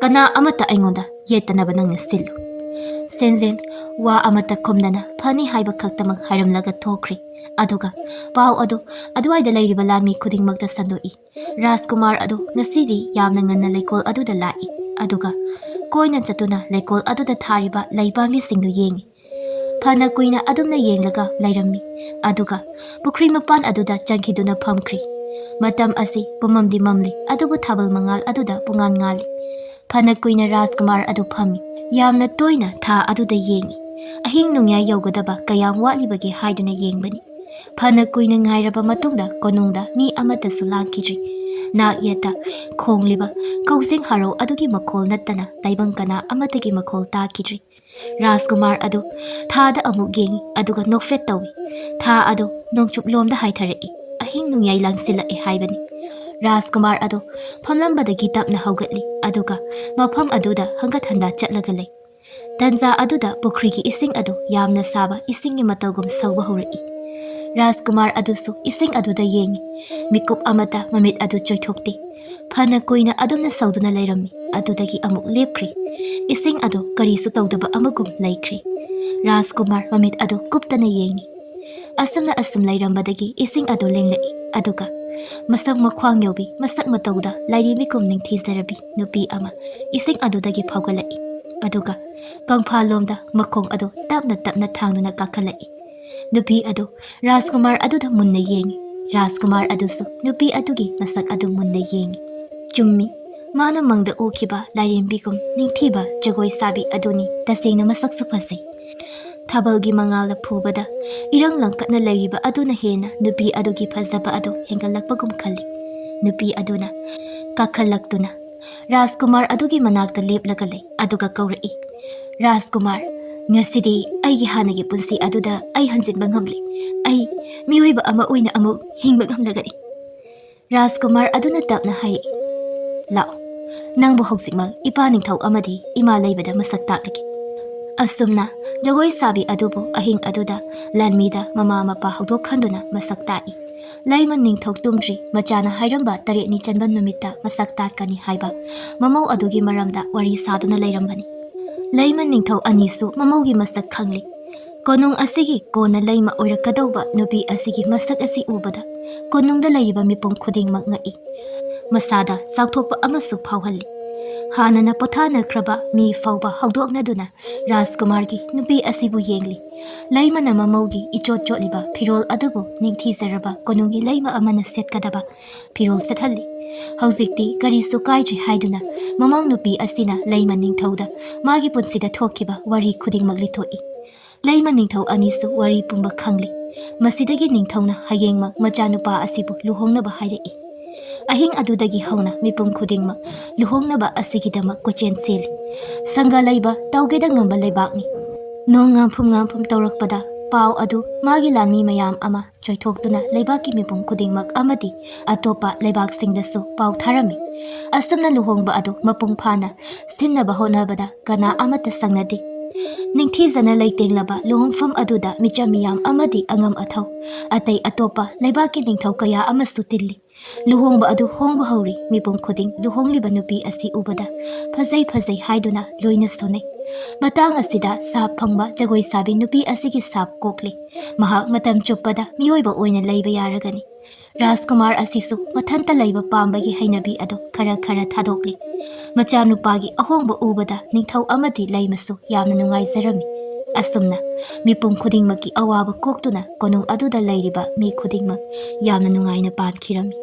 ꯀꯅꯥ ꯑꯃꯠꯇ ꯑꯩꯉꯣꯟꯗ ꯌꯦꯠꯇꯅꯕ ꯅꯪꯅ ꯁꯤꯜꯂꯨ"꯫ ꯁꯦꯟꯖꯦꯟ ꯋꯥ ꯑꯃꯠꯇ ꯈꯨꯝꯗꯅ ꯐꯅꯤ ꯍꯥꯏꯕ ꯈꯛꯇꯃꯛ ꯍꯥꯏꯔꯝꯂꯒ ꯊꯣꯛꯈ꯭ꯔꯦ꯫ ꯑꯗꯨꯒ ꯄꯥꯎ ꯑꯗꯨ ꯑꯗꯨꯋꯥꯏꯗ ꯂꯩꯔꯤꯕ ꯂꯥꯟꯃꯤ ꯈꯨꯗꯤꯡꯃꯛꯇ ꯁꯟꯗꯣꯛꯏ꯫ ꯔꯥꯖꯀꯨꯃꯥꯔ ꯑꯗꯨ ꯉꯁꯤꯗꯤ ꯌꯥꯝꯅ ꯉꯟꯅ ꯂꯩꯀꯣꯜ ꯑꯗꯨꯗ ꯂꯥꯛꯏ꯫ ꯑꯗꯨꯒ ꯀꯣꯏꯅ ꯆꯠꯇꯨꯅ ꯂꯩꯀꯣꯜ ꯑꯗꯨꯗ ꯊꯥꯔꯤꯕ ꯂꯩ ꯄꯥꯝꯕꯤꯁꯤꯡꯗꯨ ꯌꯦꯡꯏ꯫ ꯐꯅ ꯀꯨꯏꯅ ꯑꯗꯨꯝꯅ ꯌꯦꯡꯂꯒ ꯂꯩꯔꯝꯃꯤ꯫ ꯑꯗꯨꯒ ꯄꯨꯈ꯭ꯔꯤ ꯃꯄꯥꯟ ꯑꯗꯨꯗ ꯆꯪꯈꯤꯗꯨꯅ ꯐꯝꯈ꯭ꯔꯤ꯫ ꯃꯇꯝ ꯑꯁꯤ ꯄꯨꯃꯝꯗꯤ ꯃꯝꯂꯤ, ꯑꯗꯨꯕꯨ ꯊꯥꯕꯜ ꯃꯉꯥꯜ ꯑꯗꯨꯗ ꯄꯨꯡꯉꯥꯟ ꯉꯥꯜꯂꯤ꯫ ꯐꯅ ꯀꯨꯏꯅ ꯔꯥꯖꯀꯨꯃꯥꯔ ꯑꯗꯨ ꯐꯝꯃꯤ꯫ ꯌꯥꯝꯅ ꯇꯣꯏꯅ ꯊꯥ ꯑꯗꯨꯗ ꯌꯦꯡꯏ꯫ ꯑꯍꯤꯡ ꯅꯣꯡꯌꯥꯏ ꯌꯧꯒꯗꯕ ꯀꯌꯥꯝ ꯋꯥꯠꯂꯤꯕꯒꯦ ꯍꯥꯏꯗꯨꯅ ꯌꯦꯡꯕꯅꯤ꯫ ꯐꯅ ꯀꯨꯏꯅ ꯉꯥꯏꯔꯕ ꯃꯇꯨꯡꯗ ꯀꯣꯅꯨꯡꯗ ꯃꯤ ꯑꯃꯠꯇꯁꯨ ꯂꯥꯡꯈꯤꯗ꯭ꯔꯤ꯫ ꯅꯥꯛ ꯌꯦꯠꯇ ꯈꯣꯡꯂꯤꯕ ꯀꯧꯖꯤꯡ ꯍꯔꯥꯎ ꯑꯗꯨꯒꯤ ꯃꯈꯣꯜ ꯅꯠꯇꯅ ꯇꯥꯏꯕꯪ ꯀꯅꯥ ꯑꯃꯠꯇꯒꯤ ꯃꯈꯣꯜ ꯇꯥꯈꯤꯗ꯭ꯔꯤ꯫ ꯔꯥꯖꯀꯨꯃꯥꯔ ꯑꯗꯨ ꯊꯥꯗ ꯑꯃꯨꯛ ꯌꯦꯡꯏ, ꯑꯗꯨꯒ ꯅꯣꯛꯐꯦꯠ ꯇꯧꯏ꯫ ꯊꯥ ꯑꯗꯨ ꯅꯣꯡꯆꯨꯞꯂꯣꯝꯗ ꯍꯥꯏꯊꯔꯛꯏ꯫ ꯑꯍꯤꯡ ꯅꯣꯡꯌꯥꯏ ꯂꯥꯡꯁꯤꯜꯂꯛꯑꯦ ꯍꯥꯏꯕꯅꯤ꯫ ꯔꯥꯖꯀꯨꯃꯥꯔ ꯑꯗꯨ ꯐꯝꯂꯝꯕꯗꯒꯤ ꯇꯞꯅ ꯍꯧꯒꯠꯂꯤ, ꯑꯗꯨꯒ ꯃꯐꯝ ꯑꯗꯨꯗ ꯍꯪꯒꯠ ꯍꯟꯗꯥ ꯆꯠꯂꯒ ꯂꯩ꯫ ꯇꯟꯖꯥ ꯑꯗꯨꯗ ꯄꯨꯈ꯭ꯔꯤꯒꯤ ꯏꯁꯤꯡ ꯑꯗꯨ ꯌꯥꯝꯅ ꯁꯥꯕ ꯏꯁꯤꯡꯒꯤ ꯃꯇꯧꯒꯨꯝ ꯁꯧꯕ ꯍꯧꯔꯛꯏ꯫ ꯔꯥꯖꯀꯨꯃꯥꯔ ꯑꯗꯨꯁꯨ ꯏꯁꯤꯡ ꯑꯗꯨꯗ ꯌꯦꯡꯏ꯫ ꯃꯤꯀꯨꯞ ꯑꯃꯇ ꯃꯃꯤꯠ ꯑꯗꯨ ꯆꯣꯏꯊꯣꯛꯇꯦ꯫ ꯐꯅ ꯀꯨꯏꯅ ꯑꯗꯨꯝꯅ ꯁꯧꯗꯨꯅ ꯂꯩꯔꯝꯃꯤ꯫ ꯑꯗꯨꯗꯒꯤ ꯑꯃꯨꯛ ꯂꯦꯞꯈ꯭ꯔꯤ꯫ ꯏꯁꯤꯡ ꯑꯗꯨ ꯀꯔꯤꯁꯨ ꯇꯧꯗꯕ ꯑꯃꯒꯨꯝ ꯂꯩꯈ꯭ꯔꯤ꯫ ꯔꯥꯖꯀꯨꯃꯥꯔ ꯃꯃꯤꯠ ꯑꯗꯨ ꯀꯨꯞꯇꯅ ꯌꯦꯡꯏ꯫ ꯑꯁꯨꯝꯅ ꯑꯁꯨꯝ ꯂꯩꯔꯝꯕꯗꯒꯤ ꯏꯁꯤꯡ ꯑꯗꯨ ꯂꯦꯡꯂꯛꯏ, ꯑꯗꯨꯒ ꯃꯁꯝ ꯃꯈ꯭ꯋꯥꯡ ꯌꯧꯕꯤ, ꯃꯁꯛ ꯃꯇꯧꯗ ꯂꯥꯏꯔꯦꯝꯕꯤꯒꯨꯝ ꯅꯤꯡꯊꯤꯖꯔꯕꯤ ꯅꯨꯄꯤ ꯑꯃ ꯏꯁꯤꯡ ꯑꯗꯨꯗꯒꯤ ꯐꯥꯎꯒꯠꯂꯛꯏ꯫ ꯑꯗꯨꯒ ꯀꯪꯐꯥꯜꯂꯣꯝꯗ ꯃꯈꯣꯡ ꯑꯗꯨ ꯇꯞꯅ ꯇꯞꯅ ꯊꯥꯡꯗꯨꯅ ꯀꯥꯈꯠꯂꯛꯏ꯫ ꯅꯨꯄꯤ ꯑꯗꯨ ꯔꯥꯖꯀꯨꯃꯥꯔ ꯑꯗꯨꯗ ꯃꯨꯟꯅ ꯌꯦꯡꯏ꯫ ꯔꯥꯖꯀꯨꯃꯥꯔ ꯑꯗꯨꯁꯨ ꯅꯨꯄꯤ ꯑꯗꯨꯒꯤ ꯃꯁꯛ ꯑꯗꯨ ꯃꯨꯟꯅ ꯌꯦꯡꯏ꯫ ꯆꯨꯝꯃꯤ, ꯃꯥꯅ ꯃꯪꯗ ꯎꯈꯤꯕ ꯂꯥꯏꯔꯦꯝꯕꯤꯒꯨꯝ ꯅꯤꯡꯊꯤꯕ ꯖꯒꯣꯏ ꯁꯥꯕꯤ ꯑꯗꯨꯅꯤ꯫ ꯇꯁꯦꯡꯅ ꯃꯁꯛꯁꯨ ꯐꯖꯩ꯫ ꯊꯥꯕꯜꯒꯤ ꯃꯉꯥꯜꯅ ꯐꯨꯕꯗ ꯏꯔꯪ ꯂꯪꯀꯠꯅ ꯂꯩꯔꯤꯕ ꯑꯗꯨꯅ ꯍꯦꯟꯅ ꯅꯨꯄꯤ ꯑꯗꯨꯒꯤ ꯐꯖꯕ ꯑꯗꯨ ꯍꯦꯟꯒꯠꯂꯛꯄꯒꯨꯝ ꯈꯜꯂꯤ꯫ ꯅꯨꯄꯤ ꯑꯗꯨꯅ ꯀꯥꯈꯠꯂꯛꯇꯨꯅ ꯔꯥꯖꯀꯨꯃꯥꯔ ꯑꯗꯨꯒꯤ ꯃꯅꯥꯛꯇ ꯂꯦꯞꯂꯒ ꯂꯩ, ꯑꯗꯨꯒ ꯀꯧꯔꯛꯏ, "ꯔꯥꯖꯀꯨꯃꯥꯔ, ꯉꯁꯤꯗꯤ ꯑꯩꯒꯤ ꯍꯥꯟꯅꯒꯤ ꯄꯨꯟꯁꯤ ꯑꯗꯨꯗ ꯑꯩ ꯍꯟꯖꯤꯟꯕ ꯉꯝꯂꯦ꯫ ꯑꯩ ꯃꯤꯑꯣꯏꯕ ꯑꯃ ꯑꯣꯏꯅ ꯑꯃꯨꯛ ꯍꯤꯡꯕ ꯉꯝꯂꯒꯅꯤ꯫" ꯔꯥꯖꯀꯨꯃꯥꯔ ꯑꯗꯨꯅ ꯇꯞꯅ ꯍꯥꯏꯔꯛꯏ, "ꯂꯥꯛꯑꯣ, ꯅꯪꯕꯨ ꯍꯧꯖꯤꯛꯃꯛ ꯏꯄꯥ ꯅꯤꯡꯊꯧ ꯑꯃꯗꯤ ꯏꯃꯥ ꯂꯩꯕꯗ ꯃꯁꯛ ꯇꯥꯛꯂꯒꯦ꯫" ꯑꯁꯨꯝꯅ ꯖꯒꯣꯏ ꯁꯥꯕꯤ ꯑꯗꯨꯕꯨ ꯑꯍꯤꯡ ꯑꯗꯨꯗ ꯂꯥꯟꯃꯤꯗ ꯃꯃꯥ ꯃꯄꯥ ꯍꯧꯗꯣꯛꯍꯟꯗꯨꯅ ꯃꯁꯛ ꯇꯥꯛꯏ꯫ ꯂꯩꯃ ꯅꯤꯡꯊꯧ ꯇꯨꯝꯗ꯭ꯔꯤ ꯃꯆꯥꯅ ꯍꯥꯏꯔꯝꯕ ꯇꯔꯦꯠꯅꯤ ꯆꯟꯕ ꯅꯨꯃꯤꯠꯇ ꯃꯁꯛ ꯇꯥꯛꯀꯅꯤ ꯍꯥꯏꯕ ꯃꯃꯧ ꯑꯗꯨꯒꯤ ꯃꯔꯝꯗ ꯋꯥꯔꯤ ꯁꯥꯗꯨꯅ ꯂꯩꯔꯝꯕꯅꯤ꯫ ꯂꯩꯃ ꯅꯤꯡꯊꯧ ꯑꯅꯤꯁꯨ ꯃꯃꯧꯒꯤ ꯃꯁꯛ ꯈꯪꯂꯤ꯫ ꯀꯣꯅꯨꯡ ꯑꯁꯤꯒꯤ ꯀꯣꯟꯅ ꯂꯩꯃ ꯑꯣꯏꯔꯛꯀꯗꯧꯕ ꯅꯨꯄꯤ ꯑꯁꯤꯒꯤ ꯃꯁꯛ ꯑꯁꯤ ꯎꯕꯗ ꯀꯣꯅꯨꯡꯗ ꯂꯩꯔꯤꯕ ꯃꯤꯄꯨꯝ ꯈꯨꯗꯤꯡꯃꯛ ꯉꯛꯏ꯫ ꯃꯁꯥꯗ ꯆꯥꯎꯊꯣꯛꯄ ꯑꯃꯁꯨ ꯐꯥꯎꯍꯜꯂꯤ꯫ ꯍꯥꯟꯅꯅ ꯄꯣꯊꯥꯅꯈ꯭ꯔꯕ ꯃꯤ ꯐꯥꯎꯕ ꯍꯧꯗꯣꯛꯅꯗꯨꯅ ꯔꯥꯖꯀꯨꯃꯥꯔꯒꯤ ꯅꯨꯄꯤ ꯑꯁꯤꯕꯨ ꯌꯦꯡꯂꯤ꯫ ꯂꯩꯃꯅ ꯃꯃꯧꯒꯤ ꯏꯆꯣꯠ ꯆꯣꯠꯂꯤꯕ ꯐꯤꯔꯣꯜ ꯑꯗꯨꯕꯨ ꯅꯤꯡꯊꯤꯖꯔꯕ ꯀꯣꯅꯨꯡꯒꯤ ꯂꯩꯃ ꯑꯃꯅ ꯁꯦꯠꯀꯗꯕ ꯐꯤꯔꯣꯜ ꯁꯦꯠꯍꯜꯂꯤ꯫ ꯍꯧꯖꯤꯛꯇꯤ ꯀꯔꯤꯁꯨ ꯀꯥꯏꯗ꯭ꯔꯦ ꯍꯥꯏꯗꯨꯅ ꯃꯃꯧ ꯅꯨꯄꯤ ꯑꯁꯤꯅ ꯂꯩꯃ ꯅꯤꯡꯊꯧꯗ ꯃꯥꯒꯤ ꯄꯨꯟꯁꯤꯗ ꯊꯣꯛꯈꯤꯕ ꯋꯥꯔꯤ ꯈꯨꯗꯤꯡꯃꯛ ꯂꯤꯊꯣꯛꯏ꯫ ꯂꯩꯃ ꯅꯤꯡꯊꯧ ꯑꯅꯤꯁꯨ ꯋꯥꯔꯤ ꯄꯨꯝꯕ ꯈꯪꯂꯤ꯫ ꯃꯁꯤꯗꯒꯤ ꯅꯤꯡꯊꯧꯅ ꯍꯌꯦꯡꯃꯛ ꯃꯆꯥꯅꯨꯄꯥ ꯑꯁꯤꯕꯨ ꯂꯨꯍꯣꯡꯅꯕ ꯍꯥꯏꯔꯛꯏ꯫ ꯑꯍꯤꯡ ꯑꯗꯨꯗꯒꯤ ꯍꯧꯅ ꯃꯤꯄꯨꯝ ꯈꯨꯗꯤꯡꯃꯛ ꯂꯨꯍꯣꯡꯅꯕ ꯑꯁꯤꯒꯤꯗꯃꯛ ꯀꯣꯏꯆꯦꯟ ꯆꯦꯜꯂꯤ꯫ ꯁꯪꯒ ꯂꯩꯕ ꯇꯧꯒꯦꯗ ꯉꯝꯕ ꯂꯩꯕꯥꯛꯅꯤ꯫ ꯅꯣꯡ ꯉꯥꯝꯐꯨꯝ ꯉꯥꯝꯐꯨꯝ ꯇꯧꯔꯛꯄꯗ ꯄꯥꯎ ꯑꯗꯨ ꯃꯥꯒꯤ ꯂꯥꯟꯃꯤ ꯃꯌꯥꯝ ꯑꯃ ꯆꯣꯏꯊꯣꯛꯇꯨꯅ ꯂꯩꯕꯥꯛꯀꯤ ꯃꯤꯄꯨꯝ ꯈꯨꯗꯤꯡꯃꯛ ꯑꯃꯗꯤ ꯑꯇꯣꯞꯄ ꯂꯩꯕꯥꯛꯁꯤꯡꯗꯁꯨ ꯄꯥꯎ ꯊꯥꯔꯝꯃꯤ꯫ ꯑꯁꯨꯝꯅ ꯂꯨꯍꯣꯡꯕ ꯑꯗꯨ ꯃꯄꯨꯡ ꯐꯥꯅ ꯁꯤꯟꯅꯕ ꯍꯣꯠꯅꯕꯗ ꯀꯅꯥ ꯑꯃꯠꯇ ꯁꯪꯅꯗꯦ꯫ ꯅꯤꯡꯊꯤꯖꯅ ꯂꯩꯇꯦꯡꯂꯕ ꯂꯨꯍꯣꯡꯐꯝ ꯑꯗꯨꯗ ꯃꯤꯆꯝ ꯃꯤꯌꯥꯝ ꯑꯃꯗꯤ ꯑꯉꯝ ꯑꯊꯧ ꯑꯇꯩ ꯑꯇꯣꯞꯄ ꯂꯩꯕꯥꯛꯀꯤ ꯅꯤꯡꯊꯧ ꯀꯌꯥ ꯑꯃꯁꯨ ꯇꯤꯜꯂꯤ꯫ ꯂꯨꯍꯣꯡꯕ ꯑꯗꯨ ꯍꯣꯡꯕ ꯍꯧꯔꯤ꯫ ꯃꯤꯄꯨꯝ ꯈꯨꯗꯤꯡ ꯂꯨꯍꯣꯡꯂꯤꯕ ꯅꯨꯄꯤ ꯑꯁꯤ ꯎꯕꯗ ꯐꯖꯩ ꯐꯖꯩ ꯍꯥꯏꯗꯨꯅ ꯂꯣꯏꯅ ꯁꯣꯟꯅꯩ꯫ ꯃꯇꯥꯡ ꯑꯁꯤꯗ ꯁꯥꯞ ꯐꯪꯕ ꯖꯒꯣꯏ ꯁꯥꯕꯤ ꯅꯨꯄꯤ ꯑꯁꯤꯒꯤ ꯁꯥꯞ ꯀꯣꯛꯂꯤ꯫ ꯃꯍꯥꯛ ꯃꯇꯝ ꯆꯨꯞꯄꯗ ꯃꯤꯑꯣꯏꯕ ꯑꯣꯏꯅ ꯂꯩꯕ ꯌꯥꯔꯒꯅꯤ꯫ ꯔꯥꯖꯀꯨꯃꯥꯔ ꯑꯁꯤꯁꯨ ꯃꯊꯟꯇ ꯂꯩꯕ ꯄꯥꯝꯕꯒꯤ ꯍꯩꯅꯕꯤ ꯑꯗꯨ ꯈꯔ ꯈꯔ ꯊꯥꯗꯣꯛꯂꯤ꯫ ꯃꯆꯥꯅꯨꯄꯥꯒꯤ ꯑꯍꯣꯡꯕ ꯎꯕꯗ ꯅꯤꯡꯊꯧ ꯑꯃꯗꯤ ꯂꯩꯃꯁꯨ ꯌꯥꯝꯅ ꯅꯨꯡꯉꯥꯏꯖꯔꯝꯃꯤ꯫ ꯑꯁꯨꯝꯅ ꯃꯤꯄꯨꯝ ꯈꯨꯗꯤꯡꯃꯛꯀꯤ ꯑꯋꯥꯕ ꯀꯣꯛꯇꯨꯅ ꯀꯣꯅꯨꯡ ꯑꯗꯨꯗ ꯂꯩꯔꯤꯕ ꯃꯤ ꯈꯨꯗꯤꯡꯃꯛ ꯌꯥꯝꯅ ꯅꯨꯡꯉꯥꯏꯅ ꯄꯥꯟꯈꯤꯔꯝꯃꯤ꯫